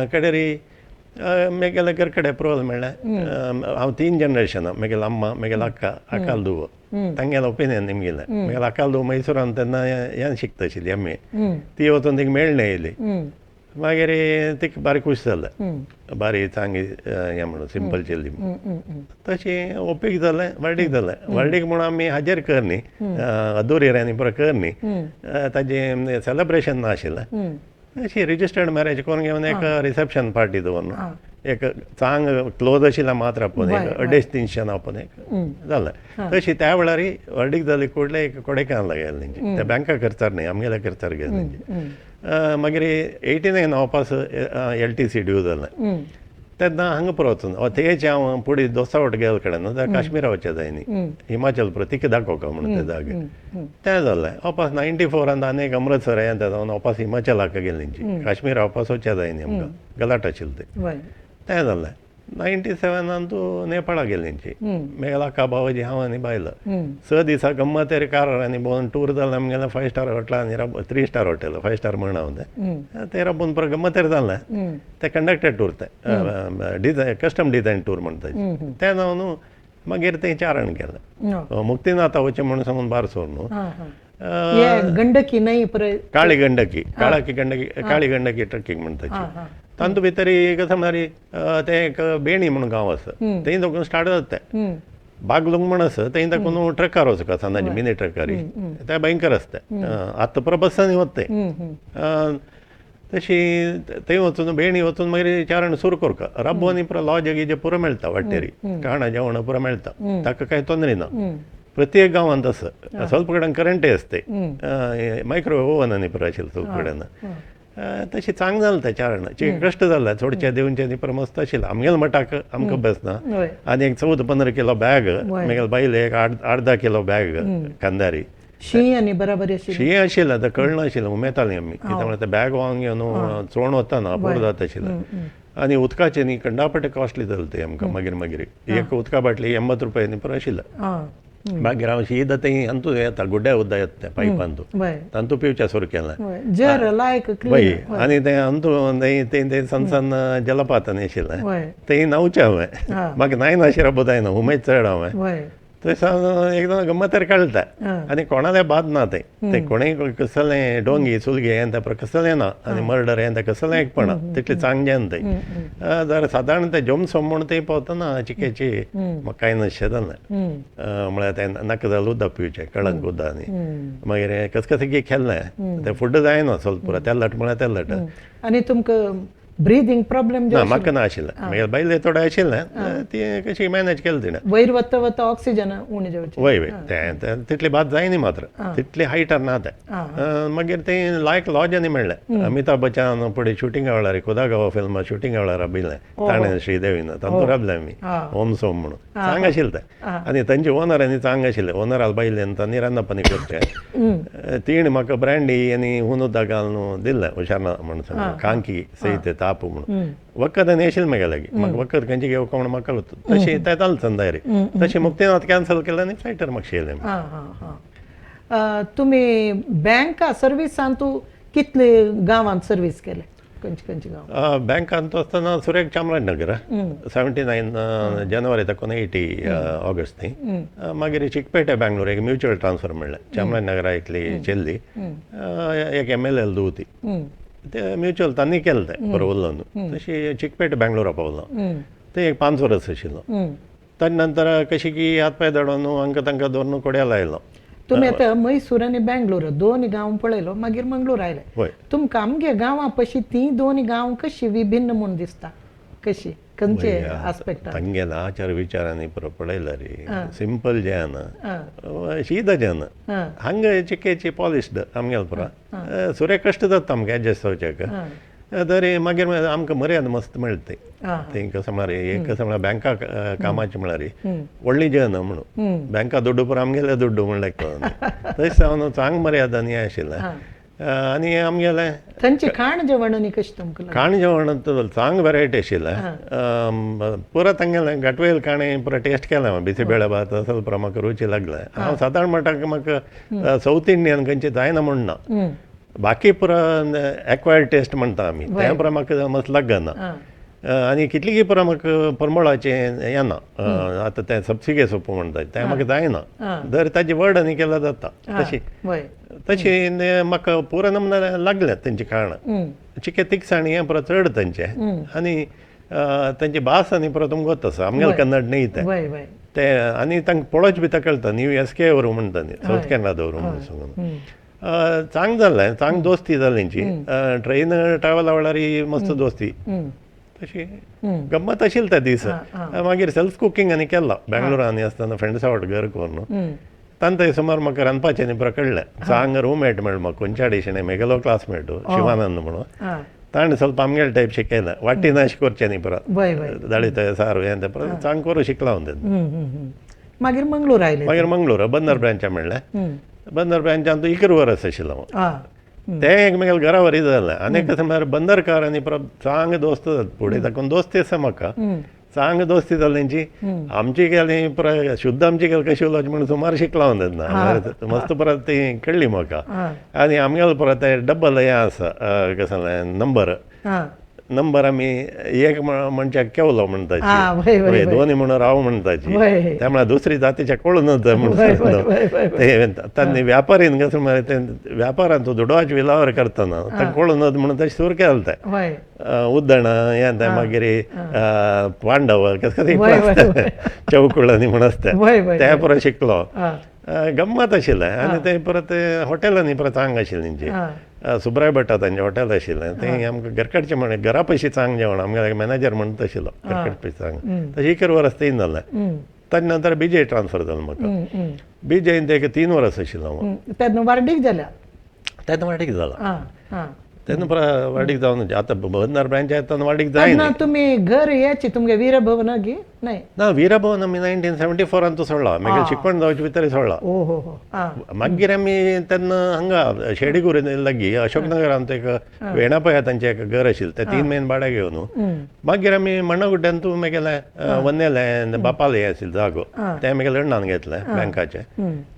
कडेरी मागीर घर कडेन अप्रुवल मेळ्ळें. हांव 3 जनरेशनां, मागीर अम्मा, मागीर अक्का, अक्काल धुवो, तांगेलें ओपिनियन निमगेलें. मागीर अक्काल धुवो मैसूरान तेन्ना हें शिकता आशिल्ली एम ए, ती वचून तिका मेळ्ळें येयली. मागीर तिका बारी खूश जालें, बारी चांगी हें म्हणून सिंपल चेल्ली. तशी ओपीक जालें, वर्डीक जालें. वर्डीक म्हणून आमी हाजेर कर न्ही, अदुरी आनी पुरो कर न्ही, ताजें सेलेब्रेशन ना आशिल्लें. अशी रजिस्टर्ड मॅरेज करून घेवन एक रिसेप्शन पार्टी दवरून एक चांग क्लोज आशिल्लें मात्र आपूण एक 250-300 आपूण एक जालें. तशी त्या वेळार वर्डीक जाली कुडले एक कोडेकानला गेले तेंची, त्या बँका खर्चार न्ही आमगेल्या खर्चार गेले तेंची. मागीर 89 वापस एल टी सी ड्यू जालें तेन्ना हांगा पुरो वचून थंयचे हांव पुढे दोस्ता वट गेले कडेन न्हू काश्मीरा वचचें जाय न्ही, हिमाचल पुरो तिका दाखोवका म्हणून ते जागे तें जालें. वापस 94 आनी एक अमृतसर हें जावन वापस हिमाचलाक गेली तेंची, काश्मीरा वापस वचचें जाय न्ही आमकां, गलाट आशिल्लें तें, तें जालें. 97 तूं नेपाळा गेली तेंची, मागीर अक्का भावजी हांव आनी बायल 6 दिसा गम्मतेर कार आनी भोंवन टूर जालें आमगेलें. 5 स्टार हॉटेल आनी 3 स्टार हॉटेल, 5 स्टार म्हण हांव तें तें राबून पुरो गम्मतेर जालें. तें कंडक्टेड टूर, तें डिजायन कस्टम डिजायन टूर म्हणटा तें जावन न्हू मागीर तें चारण केलें. मुक्तीनाथा वचें म्हणून सांगून बार सोर न्हू, गंडकी न्हय काळी गंडकी, काळाकी गंडकी, काळी गंडकी ट्रेकींग म्हणटा. तांतू भितर कशें म्हळ्यार तें एक बेणी म्हणून गांव आसा, थंय साकून स्टार्ट जाता तें. बागलूंग म्हण आसा थंय साकून ट्रकार वचूंक सांजाची मिनी ट्रकारी, तें भयंकर आसता, आतां पुरो बसांनी वता तें. तशी थंय वचून बेणी वचून मागीर चारण सुरू करता, राबो आनी पुरो लॉज गिजे पुरो मेळटा, वाटेरी खाणां जेवणां पुरो मेळटा, ताका कांय तोंदरे ना. प्रत्येक गांवांत आसा, ಸ್ವಲ್ಪ कडेन करंटय आसता, मायक्रोवेव ओवन आनी पुरो आशिल्लें ಸ್ವಲ್ಪ कडेन. तशी चांग जालें तें चारण. कश्ट जालें चडचे देवचे न्ही, पर मस्त आशिल्लें. आमगेले मठाक आमकां बेसना. आनी एक 14-15 किलो बॅग मागीर बायले एक 8-10 किलो बॅग कांदारी. शीं आनी बराबर शीं आशिल्लें आतां कळनाशिल्लें, उमेतालीं आमी कित्याक म्हळ्यार तें बॅग व्हांवन घेवन चोण वतना पुरो जाता आशिल्लें. आनी उदकाचें न्ही कंडापटे कॉस्टली जालें तें आमकां. मागीर मागीर एक उदका बाटली 80 रुपया न्ही पुरो आशिल्लें. मागीर हांव शीद थंय अंतू येता गुड्ड्या उदक येता तें पायपांतू तांतू पिवचें सुरू केलें. वय आनी तें अंतू तें तें सन्न सन्न जलपात आशिल्लें थंय न्हांवचें हांवें. म्हाका न्हाय नाशिल्लें जायना, उमेद चड हांवें. थंय सावन एकदम गम्मतर कळटा आनी कोणाले बाद ना थंय. तें कोणेय कसलें डोंगी सुलगे हें तें कसलें ना आनी मर्डर हें तें कसलें एकपणा तितलें चांगजें थंय. जर सादारण तें जोमसोम म्हूण थंय पावतना चिकेची म्हाका कांय नाशें जालें. म्हळ्यार तें नाका जालें उदक पिवचें कळंक उदक आनी मागीर कसकस खेळ्ळें तें फुड्ड जायना ಸ್ವಲ್ಪ पुरो तेल्लट म्हळ्यार तेल्लट. आनी तुमकां ब्रिदींग प्रॉब्लेम ना म्हाका ना आशिल्लें. मागीर बायले थोडें आशिल्लें ती कशी मॅनेज केलें तिणें. वयर वता वता ऑक्सिजन उणें जावचें. वय वय तें तितली बाद जायना मात्र तितली हायटार ना तें. मागीर तें लायक लॉज आनी मेळ्ळें. अमिताभ बच्चन फुडें शुटिंगा वेळार खुदा गवा फिल्म शुटिंगा वेळार राबिल्लें ताणें श्रीदेवीन तांतूं राबलें आमी ओम सोम म्हणून चांग आशिल्लें तें. आनी तांचे ओनर आनी चांग आशिल्लें. ओनराल बायलेन तांणी रांदप आनी करचें. तिणें म्हाका ब्रँडी आनी हून उदक घालून दिल्लें हुशार ना म्हणून सांगून कांकी सयत ताप म्हणून वखद आनी आशिल्लें म्हागे लागीं. म्हाका वखद खंयचें घेवंक म्हूण म्हाका तशी तें जालें संदायरी. तशी मुक्तीनाथ कॅन्सल केलें आनी फ्लायटीर म्हाका येयलें. तुमी बँका सर्विसान तूं कितले गांवांत सर्वीस केले? खंयचे खंयचे गांव? बँकांत आसतना सुरेक चामराजनगर 79 जानेवारी ताकून 80 ऑगस्ट न्ही. मागीर चिकपेटे बँगलोर एक म्युच्युअल ट्रान्सफर मेळ्ळें. चामराजनगरा एकली चेल्ली एक MLA दवती ते म्युच्युअल तांणी केलें तें बरो उरलो न्हू. तशी चिकपेट बँगलोरा पावलो तें एक 5 वर्स आशिल्लो. ताजे नंतर कशी की हात पांय धाडून हांकां तांकां दवरून कोड्याला आयलो. तुमी आतां मैसूर आनी बँगलोर दोन गांव पळयलो, मागीर मंगळूर आयले. तुमकां आमगे गांवां पशी ती दोन गांव कशी विभिन्न म्हूण दिसता? कशी खंयचे आस्पेक्ट? तांगेले आचार विचारांनी पळयल्यार सिंपल जें आना शीदा जें आना हांगा चिकेची पॉलिश्ड आमगेले पुरो सुरे कश्ट जाता आमकां एडजस्ट जावच्याक. तरी मागीर आमकां मर्यादा मस्त मेळटा थंय. कसो म्हळ्यार एक कसो म्हळ्यार बँका कामाचें म्हळ्यार व्हडली जें ना म्हणून बँका दुड्डू पुरो आमगेले दुड्डू म्हणल्यार तशें जावन चांग मर्यादा न्ही आशिल्लें. आनी आमगेलें थंयचें खाण जेवण आनी कशें तुमकां? खाण जेवण चांग वेरायटी आशिल्लें. पुरो तांगेलें घाटवेल काणें पुरो टेस्ट केलें हांवें. बिसी बेळे भात असल पुरो म्हाका रुची लागलें. हांव सादारण म्हणटा म्हाका सावथ इंडियन खंयचें जायना म्हूण ना, बाकी पुरो एक्वायर्ड टेस्ट म्हणटा आमी तें पुरो म्हाका मस्त लागना. आनी कितलीय पुरो म्हाका परमळाचें येना. आतां तें सबसिगे सोपू म्हणटा तें म्हाका जायना. दर ताजी वर्ड आनी केल्यार जाता. तशी तशी म्हाका पुरो नमुना लागलें तेंचें खाण. चिके तिखसाण हें पुरो चड तेंचें आनी तेंची भास आनी पुरो तुमकां गोत आसा. आमगेलें कन्नड न्ही तें तें. आनी तांकां पळोवच बी कळटा न्यू SK व्हरू म्हणटा न्ही सावथ कॅनडा दवरूं म्हणून सांगून. चांग जालें, चांग दोस्ती जाली तेंची. ट्रेन ट्रॅवल वेळार मस्त दोस्ती तशी गम्मत आशिल्ली त्या दीस. मागीर सेल्फ कुकींग आनी केलां बँगलोरा आनी आसतना फ्रेंड्सा वाट घर करून तांकां सुमार म्हाका रांदपाचें न्ही पुरो कळ्ळें. चांग रूममेट मेळ्ळो म्हाका कोंचाडी शेणें मेगेलो क्लासमेट शिवानंद म्हणून. ताणें ಸ್ವಲ್ಪ आमगेले टायप शिकयलें. वाटी नाश करचें न्ही पुरो दाळी सारू हें तें पुरो चांग करूं शिकलां हांव तेन्ना. मागीर मंगळूर आयलें. मागीर मंगळूर बंदर ब्रांचा मेळ्ळें. बंदर ब्रांचान 11 वर्स आशिल्लो हांव. तें एक म्हगेलें घरा वरी जालें. आनी कशें म्हळ्यार बंदरकार आनी परत चांग दोस्त फुडें साकून दोस्ती आसा म्हाका. चांग दोस्ती जाली तेंची. आमची गेली पुराय शुद्ध आमची गेली कशी उलोवची म्हूण सुमार शिकला हांव तेन्ना. मस्त परत ती कळ्ळी म्हाका. आनी आमगेलो परत तें डबल हें आसा कसलें नंबर नंबर आमी एक मनशाक केवलो म्हणटाची, दोनी म्हणून राव म्हणटाची. त्या म्हळ्यार दुसरी जातीच्या कळून म्हणून ते तांणी व्यापारीन कसं म्हळ्यार ते व्यापारान तो दुडवाचे विलावर करतना तांकां कळून म्हणून तशें सुरू केलें तें. उद्दण हें तें मागीर पांडव कसं कसं चौकुळांनी म्हूण आसता तें पुरो शिकलो. गम्मत आशिल्लें. आनी तें परत हॉटेलांनी परत चांग आशिल्लें तेंची. सुब्राय भट्टा तांचें हॉटेल आशिल्लें तें आमकां घरकडचें म्हण घरा पयशे चांग जेवण आमगेले मॅनेजर म्हणत आशिल्लो घरकड पयशे चांग. तशें 11 वर्स थंय जालें. ताजे नंतर बीजे ट्रान्सफर जालें म्हाका. बीजेन ते 3 वर्स आशिल्लो हांव. तेन्ना वार्डीक जाल्या? तेन्ना वार्डीक जाला. तेन्ना पुरा वाडीक जावन आतां बंदर ब्रांच येता वाडीक जायना. तुमी घर याची तुमगे वीरभवन गी नाही ना? वीरभवन आमी 1974 सोडला, मागीर शिकवण जावचे भितर सोडला. मागीर आमी तेन्ना हांगा शेडीगुरी लागीं अशोकनगरांत एक वेणापया तांचें एक घर आशिल्लें, तें 3 म्हयने भाड्याक घेवन मागीर आमी मण्णागुड्ड्यान तूं मागेलें वन्नेलें बापालें हें आशिल्लें जागो, तें मागीर अण्णान घेतलें बँकाचें,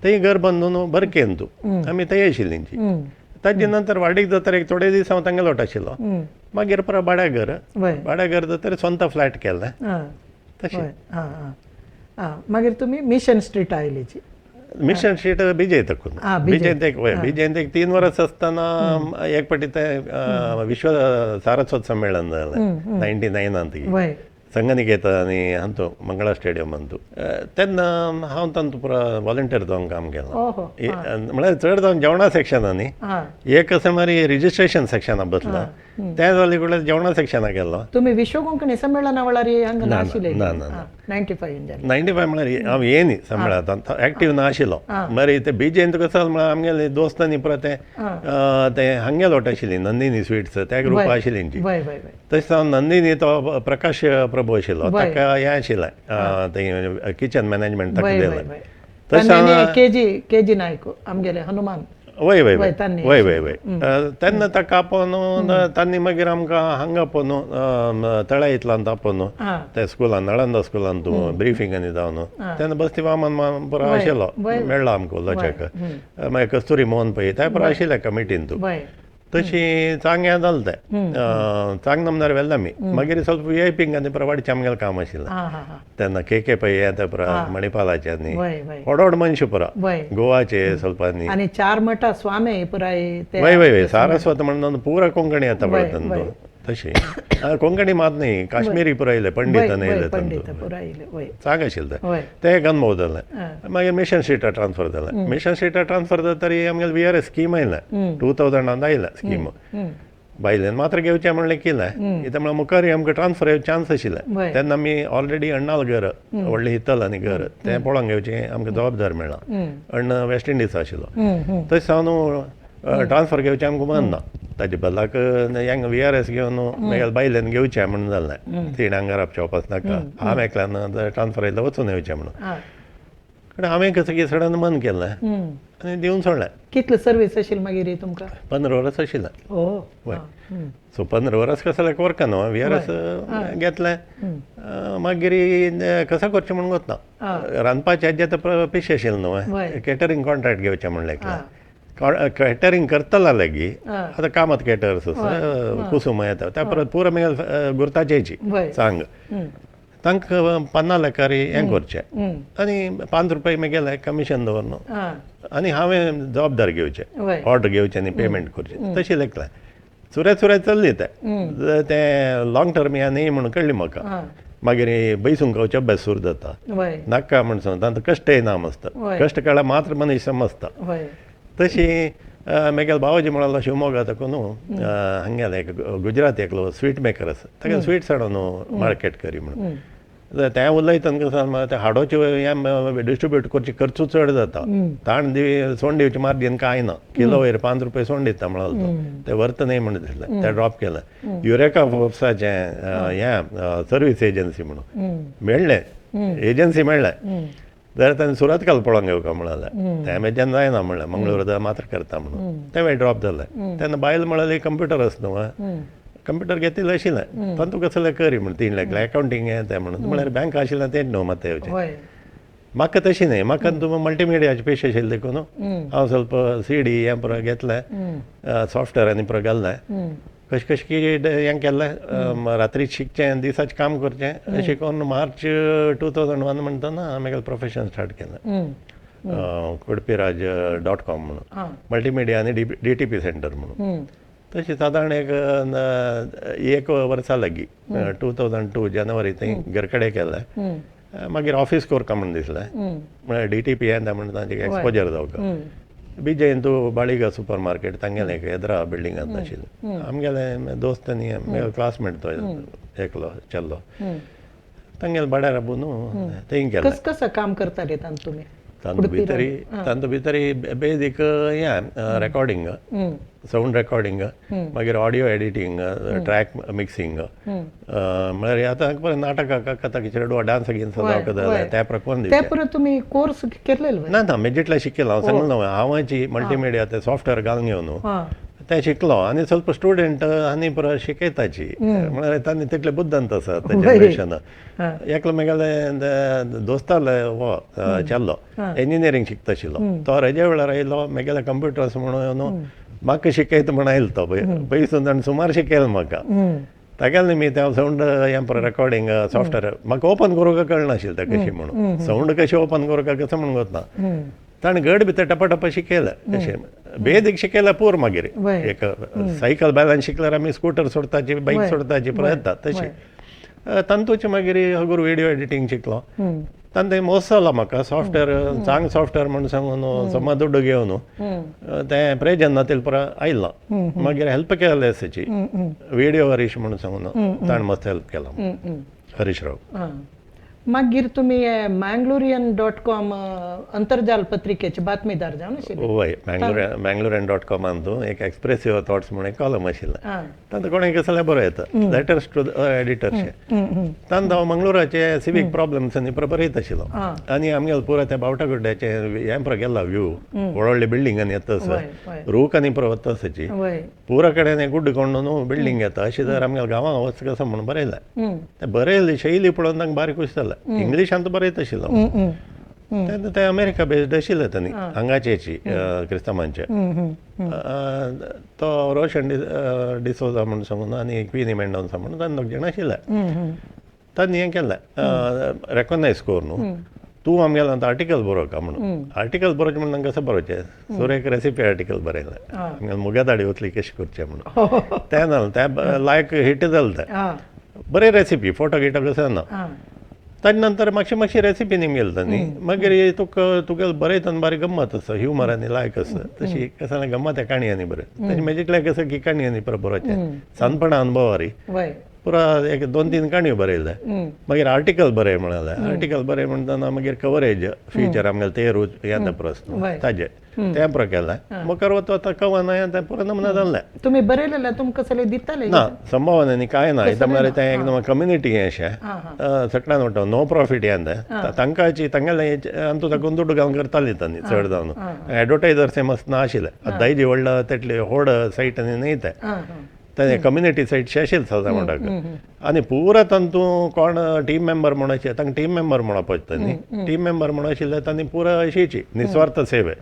थंय घर बांदून बरकेन तूं आमी थंय आशिल्लीं. ताजे नंतर वाडीक जाता एक थोडे दीस हांव तांगेलो आशिल्लो, मागीर परत भाड्या घर, भाड्या घर जाता स्वता फ्लॅट केलें तशें. मागीर तुमी मिशन स्ट्रीट आयलीची? मिशन स्ट्रीट बिजय तकून, बिजयंत बिजयंत एक 3 वर्स आसतना एक पाटी तें विश्व सारस्वत संमेलन जालें 99 संगनिकेतन आनी हांतू मंगळा स्टेडियम अंतू, तेन्ना हांव तांतू पुरा वॉलंटियर जावन काम केलां. म्हळ्यार चड जावन जेवणा सेक्शनां न्ही, एक अशें म्हळ्यार रिजिस्ट्रेशन सेक्शनां बसलां, तें जालें म्हळ्यार जेवणा सेक्शनां गेल्लो. तुमी विश्व कोंकणी संमेलना वेळार हांगा नाशिल्ले? ना ना, 95 95 म्हळ्यार हांव येनी संमेलनांत एक्टीव ना आशिल्लो. मागीर ते बीजेंत कसो म्हळ्यार आमगेले दोस्तांनी पुरा तें तें हांगे लोट आशिल्ली नंदिनी स्वीट्स त्या ग्रुप आशिल्ली. तशें हांव नंदिनी तो प्रकाश प्रभू आशिल्लो, ताका हें आशिल्लें तें किचन मॅनेजमेंट ताका दिलें. तशें केजी केजी नायक आमगेले हनुमान, वय वय वय वय वय वय, तेन्ना ताका आपोवन तांणी मागीर आमकां हांगा आपोवन तळ्या इतल्यान आपोवन त्या स्कुलान नळंदा स्कुलान तूं ब्रिफींग आनी जावन तेन्ना बस्ती वामन पुरो आशिल्लो मेळ्ळो आमकां उलोवच्याक. मागीर कस्तुरी मोहन पै त्या पुरो आशिल्ले कमिटीन तूं. तशी चांग जालें तें, चांग नमदार व्हेलें आमी. मागीर ಸ್ವಲ್ಪ वी I pink आनी पुरा वाडचें आमगेलें काम आशिल्लें तेन्ना. के के पै येता पुरा मणिपालाचे आनी व्हड व्हड मनशां पुरा गोवाचे ಸ್ವಲ್ಪ आनी 4 मठा स्वामी पुराय. वय वय वय, सारस्वत म्हणून पुरा कोंकणी येता पळय तांतू. तशी कोंकणी मात न्ही, काश्मिरी पुरा येयले, पंडितान येयले, चांग आशिल्लें तें, तें एक अनुभव जालें. मागीर मिशन स्ट्रीटार ट्रान्सफर जालें. मिशन स्ट्रीटार ट्रान्सफर जाता तरी आमगेलें we R S scheme आयलें 2000 आयलें स्कीम, बायलेन मात्र घेवचें म्हणलें केलें कित्याक म्हळ्यार मुखार आमकां ट्रान्सफर येवचे चान्स आशिल्लें. तेन्ना आमी ऑलरेडी अण्णाल घर व्हडलें हितल आनी घर तें पळोवंक घेवचें आमकां जबाबदार मेळ्ळा. अण्णा वेस्ट इंडिजा आशिल्लो, तशें जावन ट्रान्सफर घेवचें आमकां मन ना, ताजे बदलाक हेंग we R S घेवन मागीर बायलेन घेवचें म्हणून जालें. तिणें हांगा राबचें वापस नाका, हांव एकल्यान ट्रान्सफर आयल्यार वचून येवचें म्हणून. कारण हांवें कसं की सडन मन केलें आनी दिवन सोडलें. कितले सर्वीस आशिल्ली मागीर तुमकां? 15 वर्स आशिल्लें. वय, सो 15 वर्स कसं वर्का न्हू we R S घेतलें. मागीर कसं करचें म्हणून वतना रांदपाचें हेजें आतां पिशें आशिल्लें न्हू, केटरींग कॉन्ट्रॅक्ट घेवचें म्हणलें एकलें. केटरींग करतला लागीं आतां कामत केटर्स कुसूम येता त्या परत पुरा मागीर गुर्ताचेची सांग तांकां 50 लेखारी हें करचें आनी 5 रुपया मागीर कमिशन दवर न्हू आनी हांवें जबाबदार घेवचें, ऑर्डर घेवचें आनी पेमेंट करचें, तशें लेखलें. चुरे चुरे चल्ली तें, तें लॉंग टर्म हें न्ही म्हणून कळ्ळें म्हाका. मागीर बैसूंक खावचें अभ्यास सुरू जाता, नाका म्हण सांग तांकां कश्टय ना आसता, कश्ट काळा मात्र मनीस समजता. तशी मागीर बाबाजी म्हळ्यार शिवमोगा ताका न्हू हांगेलें एक गुजराती एकलो स्वीट मेकर आसा, ताका स्वीट्स हाडून न्हू मार्केट करी म्हणून तें उलयतना कसो तें हाडोचे हें डिस्ट्रिब्यूट करचे खर्चू चड जाता, ताण दी सोंड दिवचे मार्जीन कांय ना, किलो वयर 5 रुपया सोंड दिता म्हणलो तो, तें वर्त न्ही म्हणून दिसलें, तें ड्रॉप केलें. युरेका फोर्ब्साचें हें सर्वीस एजन्सी म्हणून मेळ्ळें, एजन्सी मेळ्ळें जाल्यार ताणें सुरतकाल पळोवंक घेवका म्हणलें, तें म्हज्यान जायना म्हणलें, मंगळूर मात्र करता म्हणून तें ड्रॉप जालें. तेन्ना बायल म्हणलें कंप्युटर आसा न्हू, कंप्युटर घेतिल्लें आशिल्लें तातूंत कसलें करी म्हण 3 लाख अकावंटींग हें तें म्हणून म्हळ्यार बँक आशिल्लें तें न्हू मात येवचें. म्हाका तशें न्हय, म्हाका तुमी मल्टिमिडियाचे पेश आशिल्लें देखून हांव ಸ್ವಲ್ಪ सी डी हें पुरो घेतलें, सॉफ्टवेअर आनी पुरो घातलें, कशें कशें की हें केल्लें, रात्री शिकचें दिसाचें काम करचें अशें करून मार्च 2001 म्हणटना हांवें प्रोफेशन स्टार्ट केलें, कुडपीराज.com म्हणून, मल्टिमिडिया आनी डी टी पी सेंटर म्हणून. तशें सादारण एक एक वर्सा लागीं 2002 जानेवारी थंय घर कडेन केलें. मागीर ऑफीस करका म्हूण दिसलें, म्हळ्यार डी टी पी हें म्हणून तांचें एक्सपोजर जावका. बिजयंतू बाळिगा सुपर मार्केट तांगेलें एक येद्रा बिल्डिंगांत आशिल्लें, आमगेले दोस्त आनी म्हगेलो क्लासमेट तो एकलो चेल्लो, तांगेले भाड्यार राबून थंय केलें. कसं कसं काम करताले तांतूं तुमी? तांतू भितरी तांतू भितरी बेजीक हें रेकॉर्डिंग, सावंड रेकॉर्डिंग, मागीर ऑडियो एडिटींग, ट्रॅक मिक्सिंग. म्हळ्यार आतां पळय नाटकाक कथा चेडवा डान्स गिन्स जावं त्या प्रकार. ते पुरो तुमी कोर्स केलेलो? ना ना, मेजिटला शिकलो हांव सांगलो न्हू, हांवाची मल्टीमिडिया ते सॉफ्टवेअर घालून घेवन ते शिकलो. आनी ಸ್ವಲ್ಪ स्टुडंट आनी पुरो शिकयताची, म्हळ्यार तांणी तितले बुद्धांत आसा ते जनरेशन. एकलो मेगेले दोस्ताले हो चेल्लो इंजिनियरींग शिकता आशिल्लो, तो रजे वेळार आयलो मेगेले कंप्युटर्स म्हणून म्हाका शिकयता म्हण आयलो तो पयसून, आनी सुमार शिकयलो म्हाका. तागेले निमित्त हांव सावंड हें पुरो रेकॉर्डिंग सॉफ्टवेअर म्हाका ओपन करूंक कळनाशिल्लें तें कशें म्हणून, सावंड कशें ओपन करूंक कसो म्हणून वतना ताणें गड भितर टपा टपा शिकयलें. कशें बेदीक शिकयलें पूर. मागीर एक सायकल बॅलन्स शिकल्यार आमी स्कुटर सोडताची, बायक सोडताची प्रयत्न तशी तांतूचे. मागीर हगूर व्हिडियो एडिटींग शिकलो, तांतूं मोस जाला म्हाका सॉफ्टवेअर चांग सॉफ्टवेअर म्हूण सांगून समा दुड्डू घेवन तें प्रयोजन ना तेल पुरो आयलां. मागीर हेल्प केलें एसाची व्हिडियो हरीश म्हणून सांगून ताणें मस्त हेल्प केला, हरीश राव. मागीर तुमी मँगलोरियन.कॉम अंतर्जाल पत्रिकेचे बातमीदार जावन आशिल्ले? वय, मँगलोरियन डॉट कॉमान एक एक्सप्रेसिव थॉट्स म्हणून एक कॉलम आशिल्लें. तांतूं कोणें कसलें बरो येता लेटर्स टू एडिटर्शे. तांतूं हांव मंगळुराचे सिवीक प्रॉब्लम्स आनी पुरो बरयत आशिल्लो. आनी आमगेले पुरो त्या बावटागुड्ड्याचें हें पुरो गेला व्यू, व्हड व्हडले बिल्डिंग आनी येता आसा, रूख आनी पुरो वता आसाची, पुरा कडेन गुड्ड कोण न्हू बिल्डींग येता अशें जर आमगेल्या गांवांत वच कसो म्हणून बरयलें. तें बरयलें शैली पळोवन तांकां बारीक खूश जालें. इंग्लिशांत बरयत आशिल्लो तेन्ना, ते अमेरिका बेस्ड आशिल्ले तांणी हांगाचेची क्रिस्तांवांचे. तो रोशन डिसोजा म्हणून सांगून आनी क्विनी मेंडोन्सा म्हणून तांणी दोग जाण आशिल्ले. तांणी हें केलें रेकॉग्नायज करून, तूं आमगेलें आर्टिकल बरोवका म्हणून. आर्टिकल बरोवचें म्हणून तांकां कशें बरोवचें, सुर एक रेसिपी आर्टिकल बरयलें आमगेलें मुगादाडी उतली कशें करचें म्हणून. तें जालें, तें लायक हिट जालें, तें बरी रेसिपी, फोटो गिटो कसो ना. ताजे नंतर मातशी मातशी रेसिपी निमगेली तांणी. मागीर तुका तुगेले बरयतना बारीक गम्मत आसा, ह्युमर आनी लायक आसा, तशी कसं गम्मत आहे काणयांनी बरय. ताजी मेजिटल्या कसं की काणयांनी पुरो बरोवचें सानपणा अनुभवारी पुरा एक दोन तीन काणयो बरयले. मागीर आर्टिकल बरय म्हणाले. आर्टिकल बरय म्हणटना मागीर कवरेज फिचर आमगेले ते रोज येता प्रस्न ताजे तें पुरो केलें. मुखार वता वता कवन तें पुरो नमुना जालें. तुमी बरयलेलें तुमकां सगळें दिताले? ना, संभावना न्ही, कांय ना. इतां म्हळ्यार तें एकदम कम्युनिटी हें अशें सगळ्यान म्हणटा नो प्रॉफीट हें तें तांकांची तांगेलें अंतू ताकून दुड्डू घालून करताली तांणी चड जावन. एडवर्टायजर्स हें मस्त ना आशिल्लें, आतां दायजी व्हडलो तेटली व्हड सायट आनी न्ही, तें तें कम्युनिटी सायट आशिल्लें सदां म्हणटाक. आनी पुरा तांतू कोण टीम मेंबर म्हूण आशिल्ले, तांकां टीम मेंबर म्हणप पडटा न्ही, टीम मेंबर म्हूण आशिल्ले तांणी पुरा अशीची निस्वार्थ सेवे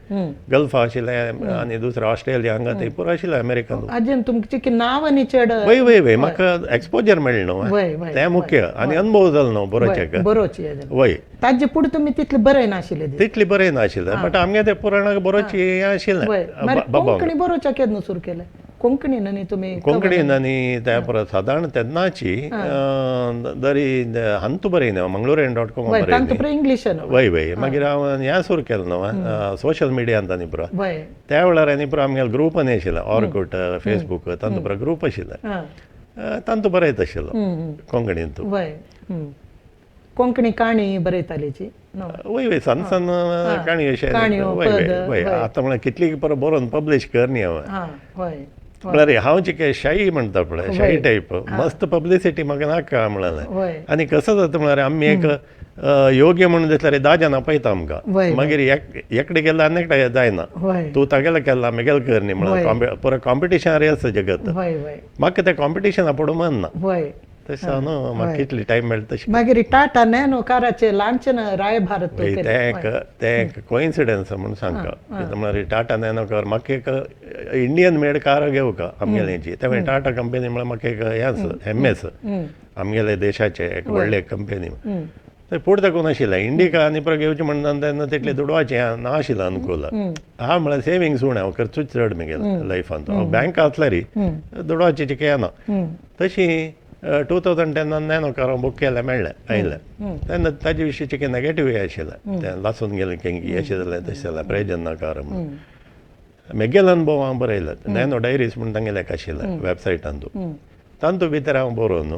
गल्फा आशिल्ले आनी दुसरे ऑस्ट्रेलिया हांगा ते पुरो आशिल्ले अमेरिकन. आजून तुमचे नांव आनी चड वय वय वय, म्हाका एक्सपोजर मेळ्ळें न्हू तें मुख्य, आनी अनुभव जालो न्हू बरोवच्याक. बरोवची वय. ताजे फुडें तुमी तितले बरय नाशिल्ले? तितली बरय नाशिल्लें, बट आमगे तें पुराणाक बरोवची हें आशिल्लें. कोंकणी बरोवच्याक केन्ना सुरू केलें? कोंकणी न्ही तुमी? कोंकणी न्ही त्या परत सादारण तेन्नाची दरी हांतू बरयना मंगळुरियन डॉट कॉम बरयना इंग्लीश. वय वय, मागीर हांव हें सुरू केलें न्हू सोशल मिडियांत आनी पुरो त्या वेळार आनी पुरो आमगेलो ग्रूप आनी आशिल्लो ऑर्कुट फेसबूक तांतू पुरो ग्रूप आशिल्ले, तांतू बरयत आशिल्लो कोंकणींत. कोंकणी काणी बरयतालीची? वय वय, सान सान काणी अशें. वय वय, आतां म्हळ्यार कितली पुरो बरोवन पब्लीश कर न्ही हांवें. म्हळ्यार हांव जिके शाही म्हणटा पळय, शाही टायप मस्त पब्लिसिटी म्हाका नाका म्हळ्यार. आनी कसो जाता म्हळ्यार आमी एक योग्य म्हणून दिसल्यार 10 जाणां पळयता आमकां, मागीर एकडे गेल्यार आनी एकटे जायना, तूं तागेलें केलां मेगेलें कर न्ही म्हळ्यार पुरो कॉम्पिटिशन आसा जगत. म्हाका तें कॉम्पिटिशना पडूं मन ना, तशें न्हू म्हाका कितली टायम मेळटा तशें. मागीर टाटा नॅनो काराचें लांछन राय भारत तें एक कोइन्सिडन्स म्हणून सांगता. म्हळ्यार टाटा नॅनो कार म्हाका एक इंडियन मेड कार घेवका आमगेल्याची, ते मागीर टाटा कंपनी म्हळ्यार म्हाका एक हें आसा हेम्मेस आमगेले देशाचे एक व्हडले कंपनी. ते फुडें दाखोवन आशिल्लें इंडिका आनी पुरो घेवचें म्हणटा तेन्ना तितलें दुडवाचें ना आशिल्लें अनुकूल. हांव म्हळ्यार सेविंग्स उणें, हांव खर्चूच चड म्हगेलें लायफांत, हांव बँक आसल्यार दुडवाचें चिकें येना. तशी 2010 नॅनो कार हांव बूक केलें, मेळ्ळें आयलें. तेन्ना ताजे विशीं चिकें नेगेटीव हें आशिल्लें, तें लासून गेलें केंगी अशें जालें तशें जालें प्रयोजन ना कार म्हणून. म्हगेलो अनुभव हांव बरयलो नॅनो डायरीज म्हूण तांगेलें एक आशिल्लें वेबसायटांतू, तांतू भितर हांव बरोवन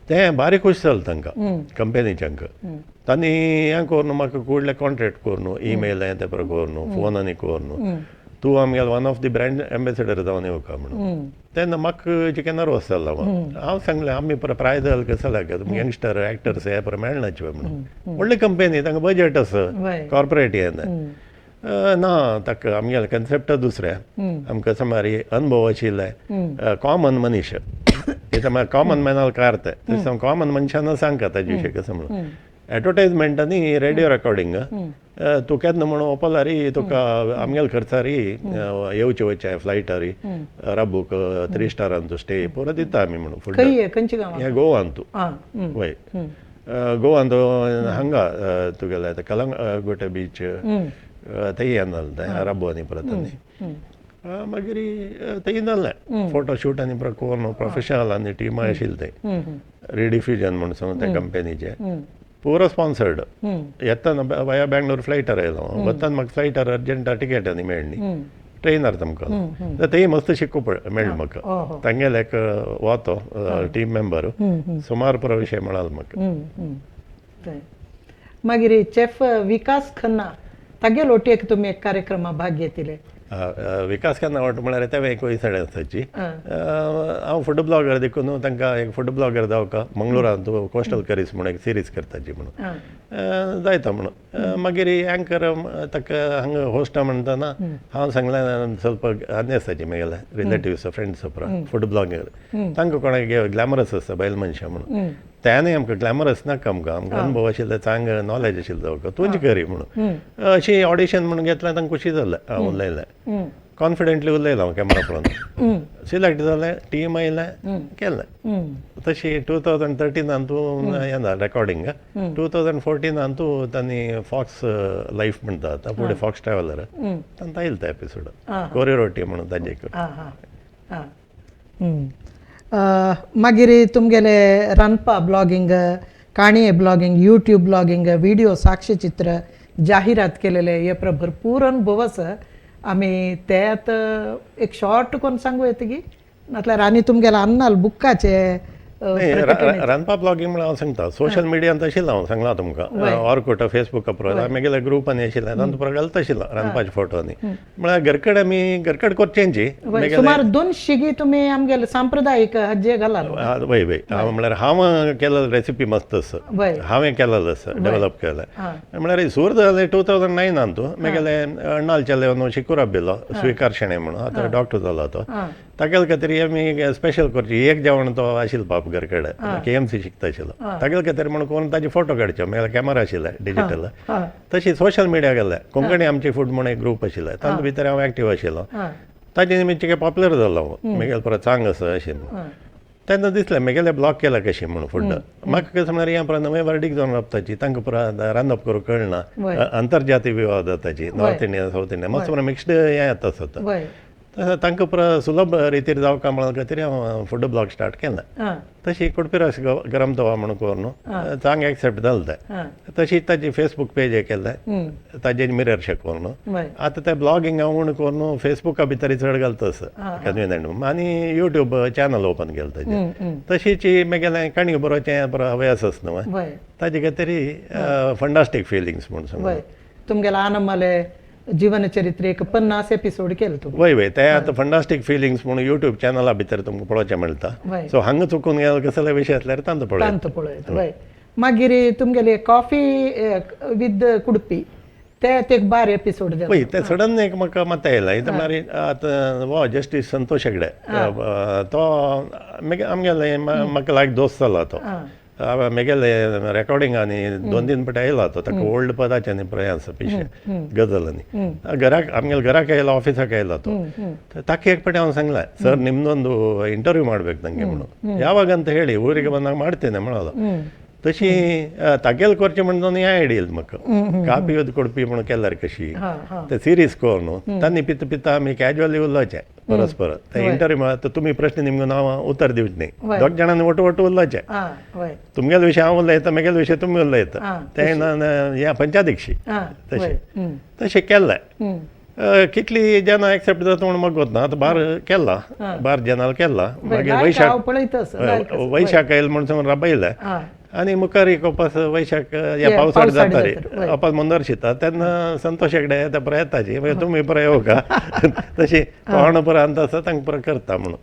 तें बारी खूश जालें तांकां कंपनीच्यांक. तांणी हें करून म्हाका कुडले कॉन्ट्रॅक्ट करून ईमेल हें तें करून फोनांनी करून तूं आमगेलो one of the brand ambassador जावन येवका म्हणून. तेन्ना म्हाका चिकें नर्वस जालो हांव. सांगलें आमी प्रायज जालें कसो लागत यंगस्टर एक्टर्स हे पर मेळनाचे म्हणून. व्हडली कंपनी तांकां बजट आसा, कॉर्पोरेट हें ना. ताका आमगेलें कन्सेप्ट दुसरें, आमकां समज अनुभव आशिल्ले कॉमन मनीस, म्हळ्यार कॉमन मॅनाल कार तें तशें कॉमन मनशान सांगता ताजे विशय कसो म्हणून. एडवर्टायजमेंट आनी रेडियो रेकॉर्डिंग तूं केन्ना म्हणून ओपलारी तुका आमगेले खर्चारी येवचे वयचे फ्लायटारी राबूक 3 स्टारान तूं स्टे पुरो दिता आमी म्हणून. फुड हें गोवान तूं वय गोवान तूं हांगा तुगेलें आतां कलंगूट बीच थंय येन जालें तें राबू आनी परत आनी मागीर थंय जालें फोटो शूट आनी करून प्रोफेशनल आनी टिमाय आशिल्ली थंय रिडिफ्युजन म्हणून सांगू त्या कंपनीचें पुरो स्पॉन्सर्ड. येताना वया बँगलोर फ्लायटार आयलो, वताना म्हाका फ्लायटार अर्जंट टिकेट आनी मेळ्ळी न्ही, ट्रेनार तुमकां थंय मस्त शिकूंक मेळ्ळें म्हाका. तांगेले एक वातो टीम मेंबर सुमार पुरो विशय मेळालो म्हाका. मागीर चेफ विकास खन्ना तागेलो एक तुमी एक कार्यक्रमा भाग घेतिले. विकास खन्ना वाट म्हळ्यार तें एक वयसण आसाची. हांव फूड ब्लॉगर देखून तांकां एक फूड ब्लॉगर जावका मंगळुरान तूं कोस्टल करीज म्हणून एक सिरीज करताची म्हणून जायता म्हणून. मागीर एंकर ताका हांगा होस्टा म्हणटना हांव सांगलें ಸ್ವಲ್ಪ आनी आसाची म्हगेले रिलेटिव्स फ्रेंड्स फूड ब्लॉगर तांकां कोणाक ग्लॅमरस आसा बायल मनशां म्हणून. त्यानूय आमकां ग्लॅमरस नाका, आमकां आमकां अनुभव आशिल्ले चांग नॉलेज आशिल्लें जावका तुजी करी म्हणून अशी ऑडिशन म्हणून घेतलें. तांकां खुशी जालें हांव उलयलें कॉन्फिडंटली उलयलो हांव कॅमेरा पळोवन. सिलेक्ट जालें, टीम आयलें, केलें. तशी 2013 तूं येना रेकॉर्डिंग. 2014 तूं तांणी फॉक्स लायफ म्हणटा आतां फुडें फॉक्स ट्रॅव्हलर तांकां आयलो तो एपिसोड कोरी रोटी म्हणून ताजे. मागीर तुमगेले रांदपा ब्लॉगिंग, काणये ब्लॉगिंग, यूट्यूब ब्लॉगिंग, व्हिडिओ साक्षचित्र, जाहिरात केलेले हे भरपूर अनुभव आसा. आमी ते आतां एक शॉर्ट कोण सांगू येता की नातल्यार आनी तुमगेले अन्नाल बुकाचे रांदपा ब्लॉगिंग म्हणल्यार हांव सांगता सोशल मिडियान आशिल्लो हांव सांगलां तुमकां ऑर्कुट फेसबूक पुरो म्हगेले ग्रुप आनी आशिल्ले तांतूं पुरो घालता आशिल्लो रांदपाचे फोटो आनी म्हळ्यार घरकडेन आमी घरकडेन करचेंची सुमार 200 गी तुमी आमगेले सांप्रदायीक हज्जे घाला. वय वय हांव म्हळ्यार हांव केलेलो रेसिपी मस्त आसा, हांवें केलेलो आसा डेवलप केलें. म्हळ्यार सूर जालें 2009 तूं म्हगेले अण्णाल चेले शिकूरा बिलो स्विकार शेणें म्हणून आतां डॉक्टर जालो तो. तागेले खातीर आमी स्पेशल करची एक जेवण तो आशिल्लो बाप घरकडेन KMC शिकता आशिल्लो तागेले खातीर म्हणून कोण ताजे फोटो काडचे म्हगेले कॅमेरा आशिल्ले डिजिटल. तशी सोशल मिडिया गेल्ले कोंकणी आमची फूड म्हणून एक ग्रूप आशिल्ले तातूंत भितर हांव एक्टीव आशिल्लो. ताजे निमित्त कितें पॉप्युलर जालो हांव म्हगेले परत चांग आसा अशें म्हणून. तेन्ना दिसलें म्हगेलें ब्लॉग केला कशें म्हणून फूड म्हाका कशें म्हळ्यार हें परत नवें वर्डीक जावन रावताची तांकां परत रांदप करूंक कळना, आंतरजातीय विवाह जाताची नॉर्थ इंडिया सावथ इंडिया मातसो मिक्स्ड हें येता आसता तांकां पुरो सुलभ रितीर जावका म्हणून खातीर हांव फूड ब्लॉग स्टार्ट केलें. तशी कुडपिरास गरम तवा म्हणून करून चांग एक्सेप्ट जालें तें. तशी ताजी फेसबूक पेज हे केलें ताजेर मिरर शे करून आतां तें ब्लॉगिंग हांव उणें करून फेसबुका भितर चड घालता आसा कन्विनियंट आनी यूट्यूब चॅनल ओपन केलें ताजेर. तशीच म्हगेलें काणयो बरोवचें बरो हव्यास आसा न्हू ताजे खातीर फंडास्टीक फिलिंग्स म्हणून सांगू. तुमगेले आनमाले जीवनचरित्र एक 50 एपिसोड केले तुमी. वय वय ते आतां फंडास्टीक फिलिंग्स म्हणून यूट्यूब चॅनला भितर तुमकां पळोवचें मेळटा. सो हांगा चुकून गेलो कसले विशय आसल्यार तांचो पळयत तांचो पळयत. वय मागीर तुमगेले कॉफी विथ कुडपी ते एक बार एपिसोड. वय ते सडन एक म्हाका मत आयलें इतलें म्हळ्यार आतां वा जस्टीस संतोष हेगडे तो आमगेले म्हाका लायक दोस्त जालो तो. म्हगेले रेकॉर्डिंग आनी 2-3 पटे आयला तो ताका ओल्ड पदाचे आनी प्रयास पिशे गजल आनी घराक आमगेले घराक आयला ऑफिसाक आयला तो. ताका एक ಪಟೆ ಅವ್ನು सांगला ಸರ್ ನಿಮ್ದೊಂದು ಇಂಟರ್ವ್ಯೂ ಮಾಡ್ಬೇಕು ನಂಗೆ म्हणून ಯಾವಾಗ ಅಂತ ಹೇಳಿ ಊರಿಗೆ ಬಂದಾಗ ಮಾಡ್ತೇನೆ म्हणलो. तशी तागेल करचें म्हणून हें आयडिया येयली म्हाका कापी ಕೊಡ್ಪಿ म्हणून केल्यार कशी ते सिरीज करून तांणी पिता पिता आमी कॅज्युअली उलोवचें परस्पर. ते इंटरव्यू तुमी प्रश्न निमकां हांव उत्तर दिवचें न्ही, दोग जाणांनी ಒಟ್ಟು ಒಟ್ಟು उलोवचें, तुमगेले विशय हांव उलयता म्हगेले विशय तुमी उलयता तें हें पंचादीक्षी तशें तशें केल्लें. कितली जाणां एक्सेप्ट जाता म्हूण म्हाका ना, आतां बार केला, बार जनाल केला. मागीर वैशाख वैशाख येयल म्हूण सांगून राबयलें आनी मुखार एक अपास वैशाख ह्या पावसाळ जाता रे, अपास मुंदर शिता तेन्ना संतोष हेगडे येता पुरो येताची, मागीर तुमी पुरो येवका तशी कोण पुरो अंत आसा तांकां पुरो करता म्हणून.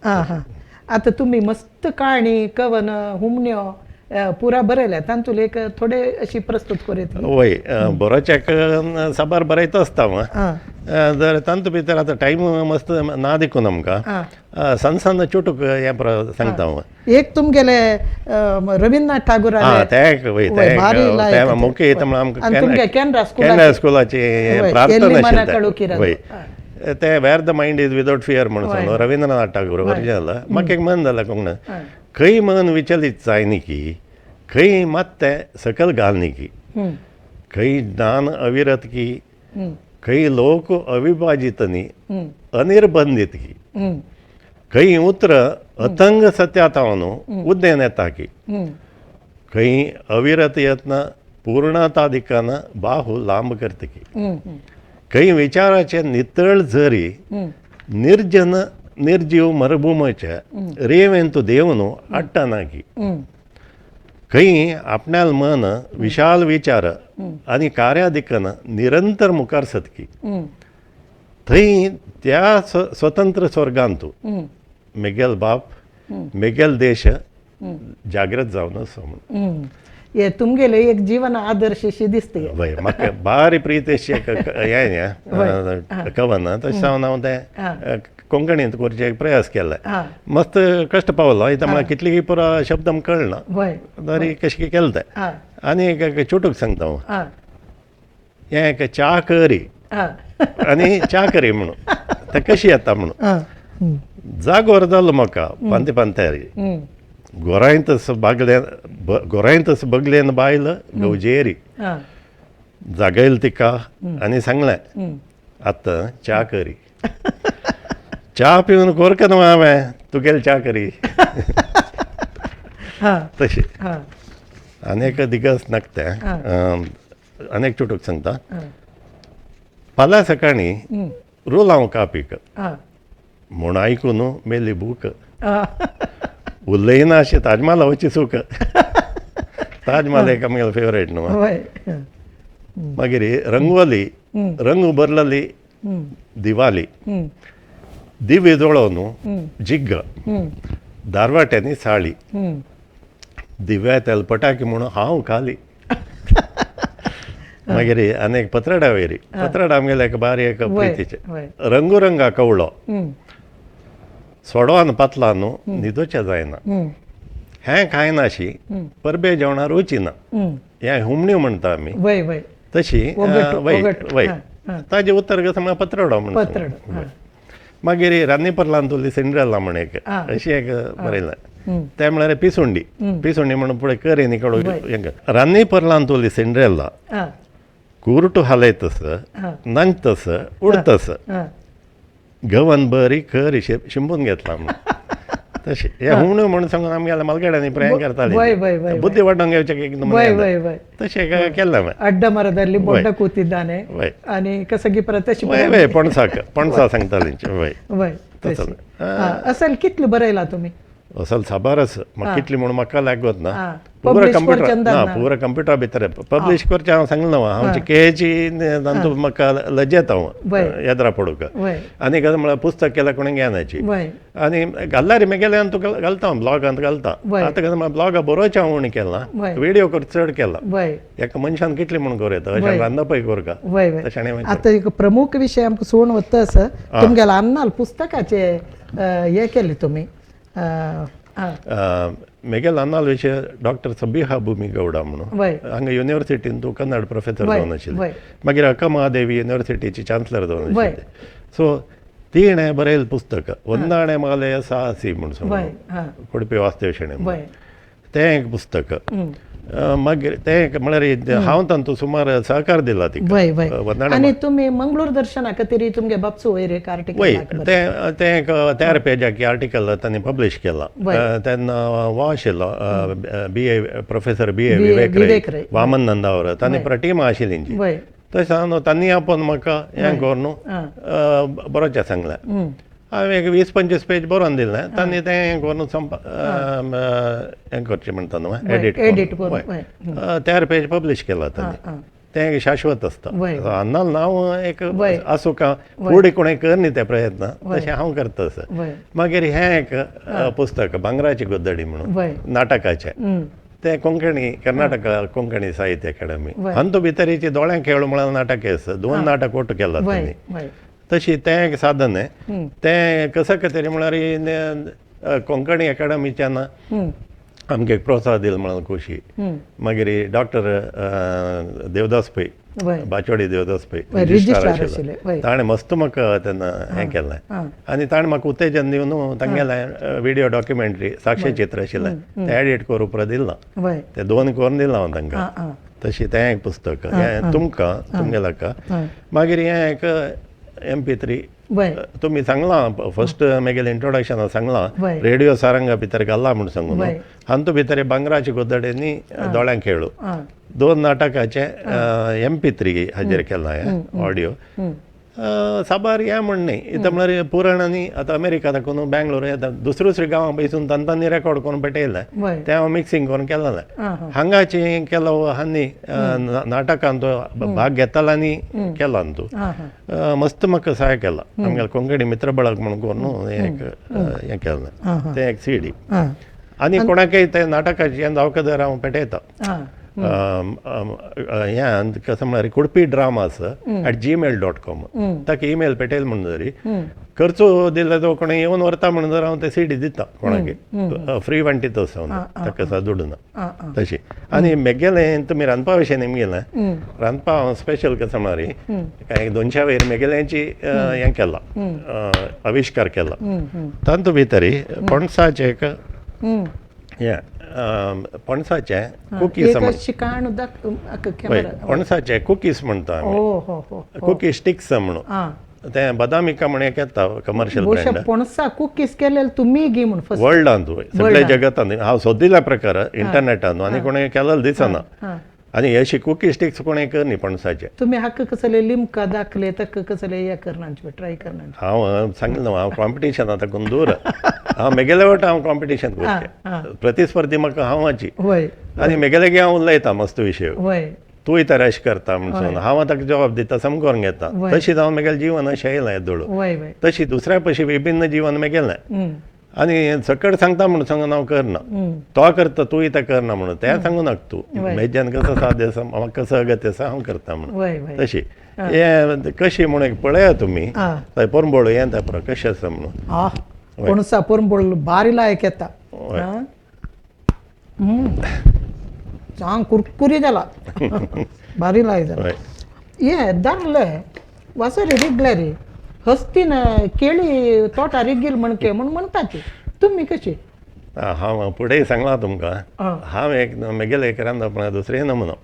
आतां तुमी मस्त काणी कवन हुमण्यो पुरा बरयल्या, तातूंत एक थोडे अशी प्रस्तुत करीत. वय, बरोवच्याक साबार बरयत आसता हांव, जर तातूंत भितर आतां टायम मस्त ना देखून आमकां सन्न सन्न चुटूक हें सांगता हांव. एक तुमगेले रवींद्रनाथ टागोर तें वय, तें मुख्य आमकां केनरा स्कुलाची प्रार्थना आशिल्ली वय, तें where the mind is without fear म्हणून सांगलो रवींद्रनाथ टागोर ओरिजिनल. म्हाका एक मन जालें कोंकणान, खंय मन विचलीत जायनी की, खंय मात तें सकल घालनी की, खंय ज्ञान अविरत की, खंय लोक अविभाजीत न्ही अनिर्बंधीत की, खंय उतर अतंग सत्यातावन उद्देन येता की, खंय अविरत यत्न पूर्णताधिकान बाहू लांब करता की, खंय विचाराचे नितळ झरी निर्जन निर्जीव मरुभूमाच्या रेवेंतु देवनु अट्टना की, खंय आपणाल मन विशाल विचार आनी कार्यादिकन निरंतर मुखार सतकी, थंय त्या स्वतंत्र स्वर्गांतु मेगेल बाप मेगेल देश जागृत जावन आसा म्हणून. हे तुमगेले एक जीवन आदर्श अशी दिसता. वय, म्हाका बारी प्रीत हें कवन, तशें जावन हांव तें कोंकणींत करचे प्रयास केले. मस्त कश्ट पावलो, इतां म्हाका कितली पुरो शब्द आमकां कळना तरी कशें केलें तें. आनी एक चुटूक सांगता हांव, हें एक च्या करी आनी च्या करी म्हणून तें कशी येता म्हणून. जागोर जालो म्हाका पांते पांत्यारी, गोरांयतस बागले गोरांयतस बगलेन बायल गवजेरी, जागयल तिका आनी सांगलें आतां च्या करी, च्या पिवन कोरका न्हू हांवें तुगेली च्या करी. तशी आनी एक दिगस नाकतें आनी एक चुटूक सांगता. फाल्यां सकाळीं रोल हांव कापीक म्हूण आयकून मेली भूक, उलयना अशें ताजमहाल वचची सूख. ताजमहाल एक आमगेलो फेवरेट न्हू. मागीर रंगोली रंग भरलेली दिवाली, दिवे जळोवन जिग्ग दारवाट्यांनी साळी, दिव्या तेल पटाकी म्हणून हांव खाली. मागीर आनी एक पत्राडा वयरी, पत्राडा आमगेले एक बारी एक प्रितीचे, रंगुरंगा कवळो सोडवान पातला न्हू न्हिदोचें जायना, हें खायनाशी परबे जेवणा रुची ना, हें हुमण्यो म्हणटा आमी तशी वय वय ताजें उत्तर कसं म्हळ्यार पत्रडो म्हणटा. मागीर रान्नीपर्लांतुली सिंड्रेला म्हण एक अशी एक बरयलें, तें म्हळ्यार पिसुंडी, पिसुंडी म्हणून फुडें करी न्ही कडू रान्नीपर्लांतुली सिंड्रेला कुरटू हालयतस नाचतस उडतस गवन बरी खरी शिंपून घेतला म्हणून. तशें हें हुमण्यो म्हणून सांगून आमगेल्या मालगाड्यांनी प्रयाण करताले, बुद्धी वाडोवन घेवचें एकदम तशें केल्लें हांवें. ಅಡ್ಡ ಮರದಲ್ಲಿ ಬೊಡ್ಡ ಕೂತಿದ್ದಾನೆ आणि कसं परत वय वय पणसाक पणसा सांगताली वय वय. असेल कितले बरयला तुम्ही? असल साबार आसा, म्हाका कितली म्हणून म्हाका लागत ना, पुरो कंप्युटर ना, पुरो कंप्युटरा भितर पब्लिश करचें हांव सांगलें ना, हांव केची तातूंत म्हाका लजेत हांव येद्रा पडूंक. आनी कशें म्हळ्यार पुस्तक केल्यार कोणें घेनाची आनी घालल्यार मेगेले तुका घालता हांव ब्लॉगांत घालता. आतां कशें म्हळ्यार ब्लॉगा बरोवचें हांव उणें केलां, व्हिडियो कर चड केला, एका मनशान कितलें म्हणून करूं येता अशें रांदपय करका. तशें आतां एक प्रमुख विशय आमकां सोडून वता आसा तुमगेल्या अन्नाल पुस्तकाचे हें केलें तुमी. मेगेल अन्नाल विशय डॉक्टर सबिहा भूमी गौडा म्हणून हांगा युनिवर्सिटीन तूं कन्नड प्रोफेसर जावन आशिल्ली, मागीर अक्का महादेवी युनिवर्सिटीची चान्सलर जावन आशिल्ली. सो तिणें बरयलें पुस्तक वंदाणे मालय साहसी म्हूण सांगून कोडपी वास्तव शेणें, तें एक पुस्तक. मागीर तें म्हळ्यार हांव तांतूं सुमार सहकार दिला तिका. आनी तुमी मंगळूर दर्शना खातीर तुमगे बापसो वयर एक आर्टिकल वय तें तें एक 13 पेजाक आर्टिकल तांणी पब्लिश केलां. तेन्ना हो आशिल्लो B A professor B A Vivek Rai Vaman Nandavara, तांणी प्रतिमा आशिल्ली. तशें न्हू तांणी आपोवन म्हाका हें करून बरोवचें सांगलें. हांवें एक 20-25 पेज बरोवन दिलें तांणी, तें हें करून हें करचें म्हणटा न्हू, एडिट एडिट. 4 पेज पब्लीश केला तांणी. तें एक शाश्वत आसता. अन्नाल नांव एक आसूं का फुडें कोणें कर न्ही ते प्रयत्न, तशें हांव करता आसा. मागीर हें एक पुस्तक भांगराची गोदडी म्हणून नाटकाचें, तें कोंकणी कर्नाटक कोंकणी साहित्य अकादमी हांतू भितरीची दोळ्यां खेळ म्हळ्यार नाटक आसा, 2 नाटक ओट केला तांणी. तशी तें एक साधन आहे. तें कसं तरी म्हळ्यार कोंकणी अकादमीच्यान आमकां एक प्रोत्साहन दिलें म्हणून खोशी. मागीर डॉक्टर देवदास पै, बाचोडी देवदास पै रजिस्ट्रार आशिल्ले, ताणें मस्त म्हाका तेन्ना हें केलें आनी ताणें म्हाका उत्तेजन दिवन तांगेलें विडियो डॉक्युमेंट्री साक्षचित्र आशिल्लें तें एडिट करून पुरो दिलां, तें 2 करून दिलां हांव तांकां. तशी तें एक पुस्तक हें तुमकां तुमगेल्याका. मागीर हें एक MP3 तुमी सांगलां फर्स्ट मागीर इंट्रोडक्शनान सांगलां रेडियो सारंगा भितर घाला म्हूण सांगून, हातूंत भितर भांगराची गोदडी दोळ्यां खेळू 2 नाटकाचे MP3 हाजेर केलां हें ऑडियो. साबार हें म्हण न्ही, इतलें म्हळ्यार पुरण आनी आतां अमेरिका दाखोवन बेंगलोर येता दुसरे दुसरे गांवां पयसून तांणी रेकॉर्ड करून पेटयलें, तें हांव मिक्सिंग करून केलें. हांगाची केलो हांणी नाटकान तो भाग घेतला आनी केला तूं मस्त म्हाका सहाय केला. आमगेले कोंकणी मित्र बळग म्हणून करून एक हें केलें, तें एक CD. आनी कोणाकय तें नाटकाचें हें जावंक जर हांव पेटयता हें कसं म्हळ्यार कुडपी ड्रामास @gmail.com ताका ईमेल पेटयल म्हण जरी खर्च दिले तो कोणी येवन व्हरता म्हण जर हांव ते CD दिता कोणाक फ्री वांटीत आसा ताका सा दुडू ना तशी. आनी मेगेलें तुमी रांदपा विशय निमगेलें, रांदपा हांव स्पेशल कसं म्हळ्यार कांय 200 वयर मेगेल्यांची हें केलां, आविश्कार केला. तातूंत भितर पणसाचें एक हें पणसाचें कुकीज, पणसाचे कुकीज म्हणटा आमी, कुकी स्टिक्स म्हणून, तें बदामिका म्हण एक येता कमर्शियल ब्रँड. पणसा कुकीज केले तुमी गी म्हण वर्ल्डांत सगळ्या जगतांत हांव सोदिल्ल्या प्रकार इंटरनेटान आनी कोणें केलें दिसना. आनी अशी कुकी स्टिक्स कोणें कर न्ही पणसाचे. तुमी हाका कसले लिमका दाखले ताका कसले हे करना ट्राय करना. हांव सांगलें न्हू हांव कॉम्पिटिशना ताकून दूर, हांव मेगेले वटा हांव कॉम्पिटिशन करचें, प्रतिस्पर्धी म्हाका हांवाची आनी मेगेले गे हांव उलयता मस्त विशय, तूंय तर अशें करता म्हणून हांव ताका जबाब दिता, समकरून घेता. तशी जावन मेगेलें जीवन अशें येयलें येदोळ, तशी दुसऱ्या पशी विभिन्न जीवन मेगेलें. आनी सकट सांगता म्हणून सांगून हांव करना, तो करता तूंय तें करना म्हणून तें सांगू नाका तूं, म्हज्यान कसो साध्य आसा म्हाका कसो अगत्य आसा हांव करता म्हणून. तशी हें कशी म्हणून पळया तुमी पोरंबोळ हें तें पळय कशें आसा म्हणून. पणसा पोरंबोळ बारी लायक येता, चांग कुरकुरी जाला, बारी लायक जाला. हे दारले वासरी रिगले रे हस्तीन केळी तोटा रिगील म्हणके म्हण म्हणटाची, तुमी कशी? हांव फुडें सांगलां तुमकां, हांव एक मेगेले एक रांदप म्हळ्यार दुसरें नमुनो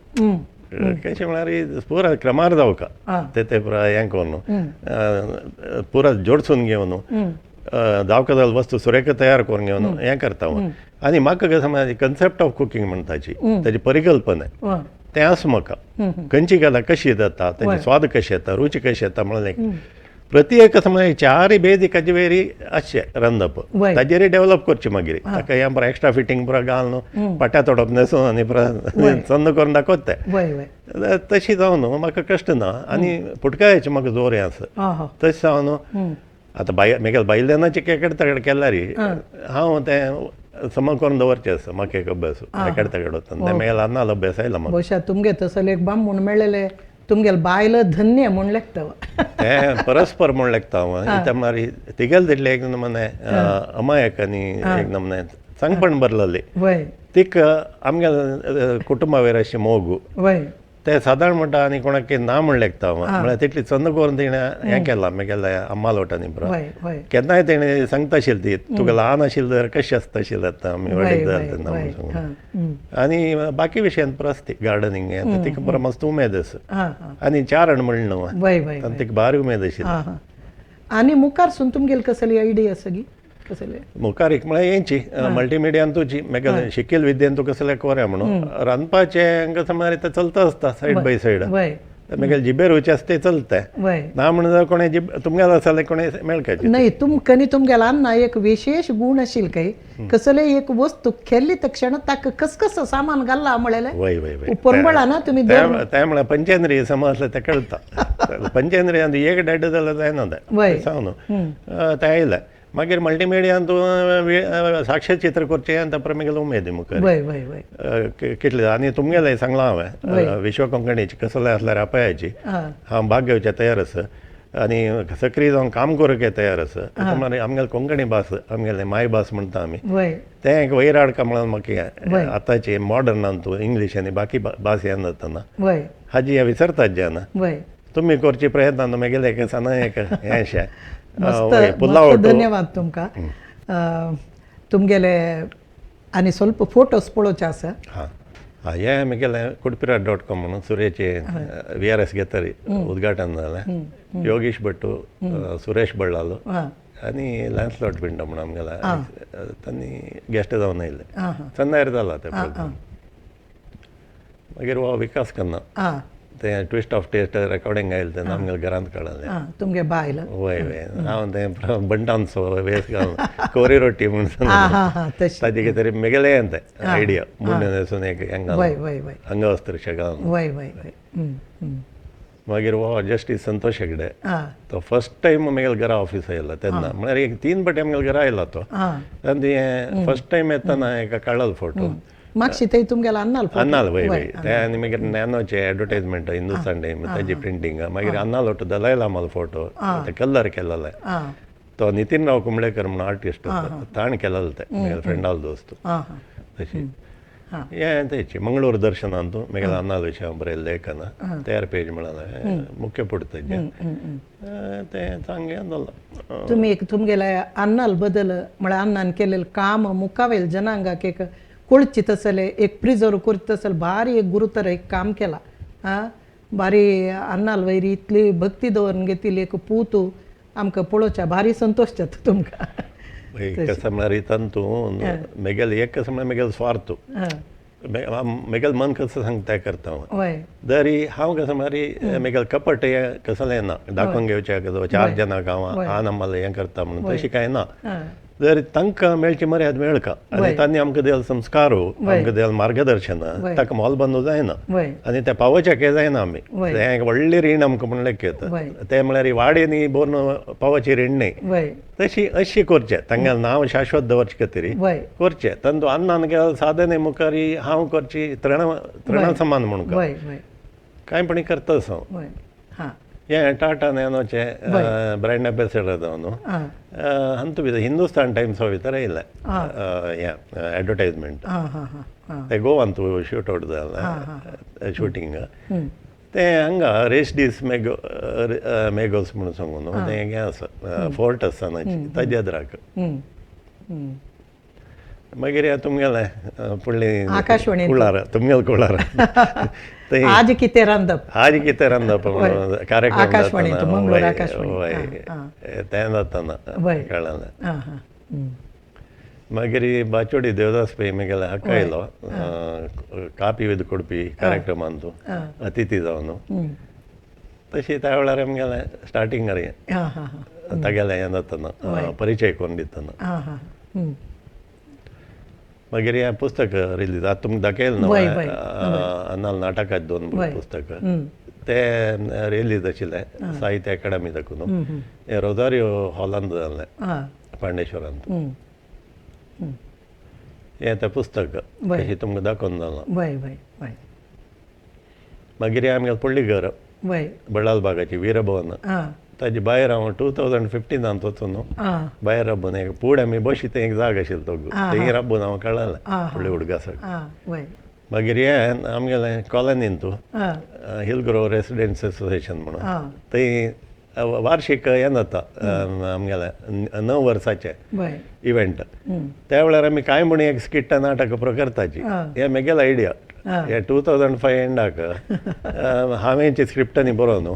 कशें म्हळ्यार पुरा क्रमार जावका ते ते पुरा हें करून पुरा जोडसून घेवन जावका जाल्यार वस्तू सुरेख तयार करून घेवन हें करता हांव. आनी म्हाका कसं म्हळ्यार कन्सेप्ट ऑफ कुकींग म्हणटाची ताची परिकल्पना तें आसा म्हाका, खंयची गजाल कशी जाता, ताचे स्वाद कशें येता, रुची कशी येता म्हणून प्रति एक म्हळ्यार चारय बेजीक हाजे वयर आसचें रांदप, ताजेरय डेवलप करचें. मागीर ताका हें पुरा एक्स्ट्रा फिटींग पुरा घालून पाट्या तोडप न्हेसून आनी पुरा चंद करून दाखयता तें. तशी जावन म्हाका कश्ट ना आनी पुटकायाचें म्हाका जोर हें आसा. तशें जावन आतां बाय म्हगेल्या बायल्यानाचे केकड ताकड केल्यार हांव तें सम करून दवरचें आसा म्हाका एक अभ्यास एकाड ताकड वता तें म्हगेल्या अन्नालो अभ्यास आयला म्हाका. बहुशा तुमगे तसले एक बाम म्हूण मेळ्ळेले तुमगेले बायल धन्य म्हूण लेखता तें परस्पर म्हूण लेखता हांव. इतलें म्हळ्यार तिगेले तितलें एक नमने अमायक आनी एक नमने चांगपण भरलेली तिका आमगेले कुटुंबा वयर अशें मोग ते सादारण म्हणटा आनी कोणाक ना म्हण लेखता हांव. म्हळ्यार तितली चंद करून तिणें हें केलां म्हगेल्या अम्माल वटांनी पुरो. केन्नाय तेणें सांगता आशिल्ली ती तुका ल्हान आशिल्लें जाल्यार कशें आसता आशिल्लें आतां आमी व्हडीक जालें तेन्ना म्हणून सांगून. आनी बाकी विशयांत पुरो आसता गार्डनींग हें तिका पुरो मस्त उमेद आसा आनी चारण म्हणलें न्हू तिका भारी उमेद आशिल्ली. आनी मुखार सून तुमगेली कसली आयडिया आसा गी? मुखार एक म्हळ्यार हेंची मल्टीमिडियान तुजी म्हगेलें शिकील विद्येन तूं कसलें कोऱ्या म्हणून रांदपाचें कसं म्हळ्यार तें चलता आसता सायड बाय सायड. मागीर जिबेर रुची आसा ते चलता ना म्हणून कोणे जिब तुमगेलो आसा जाल्यार कोणे मेळकाची नाही. तुमकां तुमगेला अन्ना एक विशेष गुण आशिल्ले काय कसले एक वस्तू केल्ली तक्षण ताका कस सामान घाल्ला म्हळेलें वय वय वय परंबळा ना तुमी ते म्हळ्यार पंचेंद्रिय सम आसलें तें कळटा. पंचेंद्रियांत एक डेड जाल्यार जायना तें सांग न्हू तें आयलें. मागीर मल्टीमिडियान तूं साक्ष्यचित्र करचें आनी ताका मागीर उमेद मुखार कितले आनी तुमगेलें सांगलां हांवें विश्व कोंकणीची कसलें आसल्यार आपयाची हांव भाग घेवचें तयार आसा आनी सक्रीय जावन काम करूंक तयार आसा. म्हळ्यार आमगेले कोंकणी भास आमगेले मायभास म्हणटा आमी तें एक वैराड का म्हणून म्हाका आतांचे मॉडर्नान तूं इंग्लीश आनी बाकी भास हें जातना हाजी हें विसरतात जेन्ना तुमी करची प्रयत्न मागीर एक सना एक हें अशें. मस्त धन्यवाद तुमकां. तुमगेले आनी ಸ್ವಲ್ಪ फोटोस पळोवचे आसा. हां हां हें म्हगेलें कुडपिराट.com म्हणून सुरेचे VRS घेतरी उद्घाटन जालें. योगेश भट्टू, सुरेश बळ्ळालो आनी लॅन्सलॉट पिंटो म्हणून आमगेला तांणी गेस्ट जावन आयले. चंदायर जाला ते प्रोग्राम. मागीर हो विकास खन्ना तें ट्विस्ट ऑफ टेस्ट रेकॉर्डिंग आयलें तेन्ना आमगेल्या घरांत काडलें. तुमगे बायल वय वय हांव तें बंटांचो वेस घालून कोरी रोटी म्हूण ताजे कितें तरी मेगेलें हें तें आयडिया मुंडे न्हेसून एक हें घालून अंगवस्त्र घालून. मागीर हो जस्टीस संतोष हेगडे तो फर्स्ट टायम म्हगेल्या घरा ऑफिस आयलो तेन्ना म्हळ्यार एक 3 फावटी आमगेल्या घरा आयलो तो. आनी हें फर्स्ट टायम येतना एका काडलो फोटो मागशी ते तुमगेला अन्नाल अन्नाल वय वय ते आनी मागीर नॅनोचे एडवर्टायजमेंट हिंदुस्तान टायम ताजी प्रिंटींग. मागीर अन्नाल ಒಟ್ಟು दलाई लामालो फोटो ते कलर केलेले तो नितीन राव कुंबळेकर म्हणून आर्टिस्ट ताणें केलेले ते म्हगेले फ्रेंडालो दोस्त तशी हें तेची मंगळूर दर्शनांतू म्हगेले अन्नाल विशय हांव बरयलें लेखन तयार पेज म्हळ्यार मुख्य पुट तेजें तें चांगलें जालां. तुमी एक तुमगेल्या अन्नाल बदल म्हळ्यार अन्नान केलेलें काम मुखावेल जनांगाक एक कोळची तसले एक प्रिजर्व करता तसले भारी एक गुरुतर एक काम केला. आं भारी अन्नाल वयर इतली भक्ती दवरून घेतिल्ली एक पूत आमकां पळोवच्या भारी संतोश जाता तुमकां. कसं म्हळ्यार तातूंत म्हगेलें एक कसं म्हळ्यार म्हगेलो स्वार्थ म्हगेलें मन कसं सांगता करता हांव दरी हांव कसं म्हळ्यार म्हगेलें कपट हें कसलें ना दाखोवन घेवचें 4 जाणांक हांव आन हें करता म्हणून तशें कांय ना. जर तांकां मेळची मर्याद मेळका आनी तांणी आमकां दिल्लो संस्कार आमकां दिल्लें मार्गदर्शन ताका मोल बंद जायना आनी तें पावोवच्याक जायना आमी तें एक व्हडलें रीण आमकां म्हूण लेखता तें म्हळ्यार वाडींनी भरून पावोवचें रीण न्हय. तशी अशी करचें तांगेलें नांव शाश्वत दवरचे खातीर करचें. तांतूं अन्नान केलें साधने मुखार हांव करची तृणा समान म्हणून कांय पण करताच हांव. हें टाटा नॅनोचें ब्रँड एम्बेसेडर जावन अंतू भितर हिंदुस्तान टायम्सा भितर आयलें हें एडवर्टायजमेंट तें गोवान तूं शूट आवट जालें शुटींग तें हांगा रेश दीस मेगो मेगोस म्हणून सांगू न्हू तें हें आसा फोर्ट आसा ताजे अद्राक. मागीर तुमगेलें फुडलें आकाशवाणी कुळार तुमगेलें कुळार आज कितें रांदप आज कितें रांदप कार्यक्रम आकाशवाणी मंगळूर आकाशवाणी तें जातना कळ्ळें. मागीर बाचोडी देवदास पै म्हगेलें हक्क आयलो कापी विद कोडपी कार्यक्रमांतू अतिथी जावन तशी त्या वेळार आमगेलें स्टार्टिंगार तागेलें हें जातना परिचय करून दितना. मागीर हें पुस्तक रिलीज आतां तुमकां दाखयलें न्हू अन्नाल नाटकाचें 2 पुस्तकां तें रिलीज आशिल्लें साहित्य अकाडमी दाखोवन हें रोजारियो हॉलांत जालें पांडेश्वरांत. हें तें पुस्तक अशें तुमकां दाखोवन जालां. मागीर हें आमगेलें पडली घर बळ्ळाल बागाची वीरभवन ताजे भायर हांव 2015 वचून न्हू भायर राबून एक पूड आमी बशी थंय एक जाग आशिल्लो तो थंय राबून हांव काडलें फुडले उडगासाक. मागीर हें आमगेलें कॉलनीन तूं हिल ग्रोव रेसिडेंट्स एसोसिएशन म्हणून थंय वार्षीक हें जाता आमगेलें 9 वर्साचें इव्हेंट. त्या वेळार आमी कांय म्हण एक स्किट नाटक करताची हें म्हगेलें आयडिया. हें 2005 एंडाक हांवें स्क्रिप्टांनी बरोवन न्हू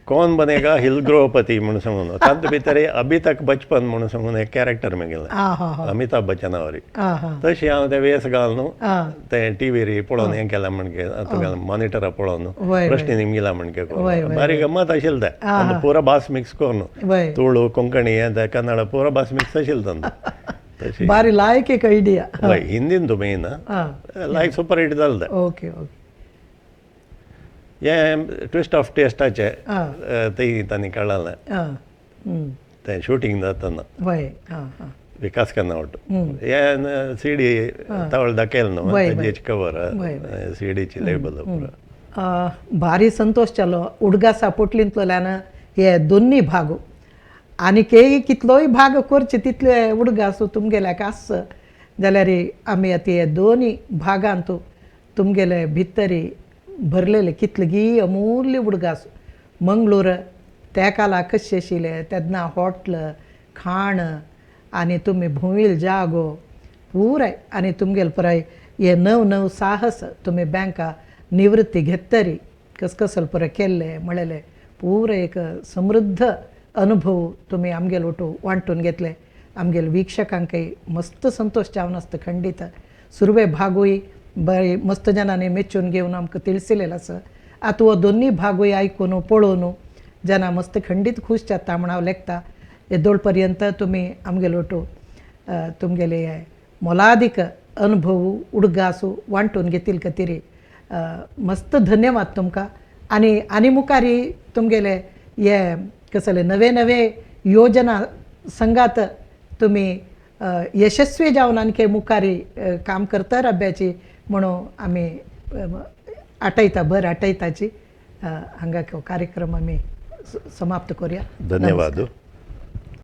कौन बनेगा हिलग्रोहपती म्हणून सांगून, तातूंत भितर अभी तक बचपन म्हणून सांगून एक कॅरेक्टर मेगेलें अमिताभ बच्चना वरी. तशी हांव ते वेस घालून ते टीव्हीर पळोवन हें केलां म्हणके, तुगेलें मॉनिटरा पळोवन प्रश्न निमगिला म्हणके, बारी गम्मत आशिल्लें तें. पुरा भास मिक्स करून, तुळू, कोंकणी, हें कन्नड, पुरा भास मिक्स आशिल्लें तातूंत. बारी लायक एक आयडिया. हय, हिंदीन तूं मेन लायक सुपर हिट जालें तें. Okay okay. हें ट्विस्ट ऑफ टेस्टाचें तें तांणी कळ्ळें तें शुटींग जातना विकास खन्ना वट्टू. हें सीडी तवळ दाखयलें न्हू, ताजेच कवर सीडीची लेबल. भारी संतोष जालो उडगासा पोटलींतल्यान हे दोन्ही भाग आनी कितलोय भाग करचे तितले उडगास तुमगेल्याक आस जाल्यार आमी आतां हे दोनूय भागांत तुमगेले भितरी भरलेले कितलेगी अमूल्य उडगास. मंगळूर त्या काला कशें आशिल्लें तेन्ना, हॉटल, खाण आनी तुमी भोंविल जागो पुराय, आनी तुमगेले पुराय हे नव नव साहस तुमी बँका निवृत्ती घेतरी कसकसल पुराय केल्ले म्हणलेले पुराय एक समृद्ध अनुभव तुमी आमगेले ओटू वांटून घेतले. आमगेले वीक्षकांकय मस्त संतोष जावन आसता खंडीत. सुरवे भागूय बरे मस्त जनांनी मेचून घेवन आमकां तिळसिलेलो आसा. आतां हो दोनूय भागूय आयकून पळोवन जना मस्त खंडीत खूश जाता म्हण हांव लेखता. येदोळ पर्यंत तुमी आमगेले ओटू तुमगेले मोलादीक अनुभव उडगास वांटून घेतील खातीर मस्त धन्यवाद तुमकां. आनी आनी मुखारी तुमगेले हे कसले नवे नवे योजना संगात तुमी यशस्वी जावन आणखी मुखारी काम करता राब्याची म्हणून आमी आटयता, बरें आटयताची. हांगा कार्यक्रम आमी समाप्त करूया. धन्यवाद.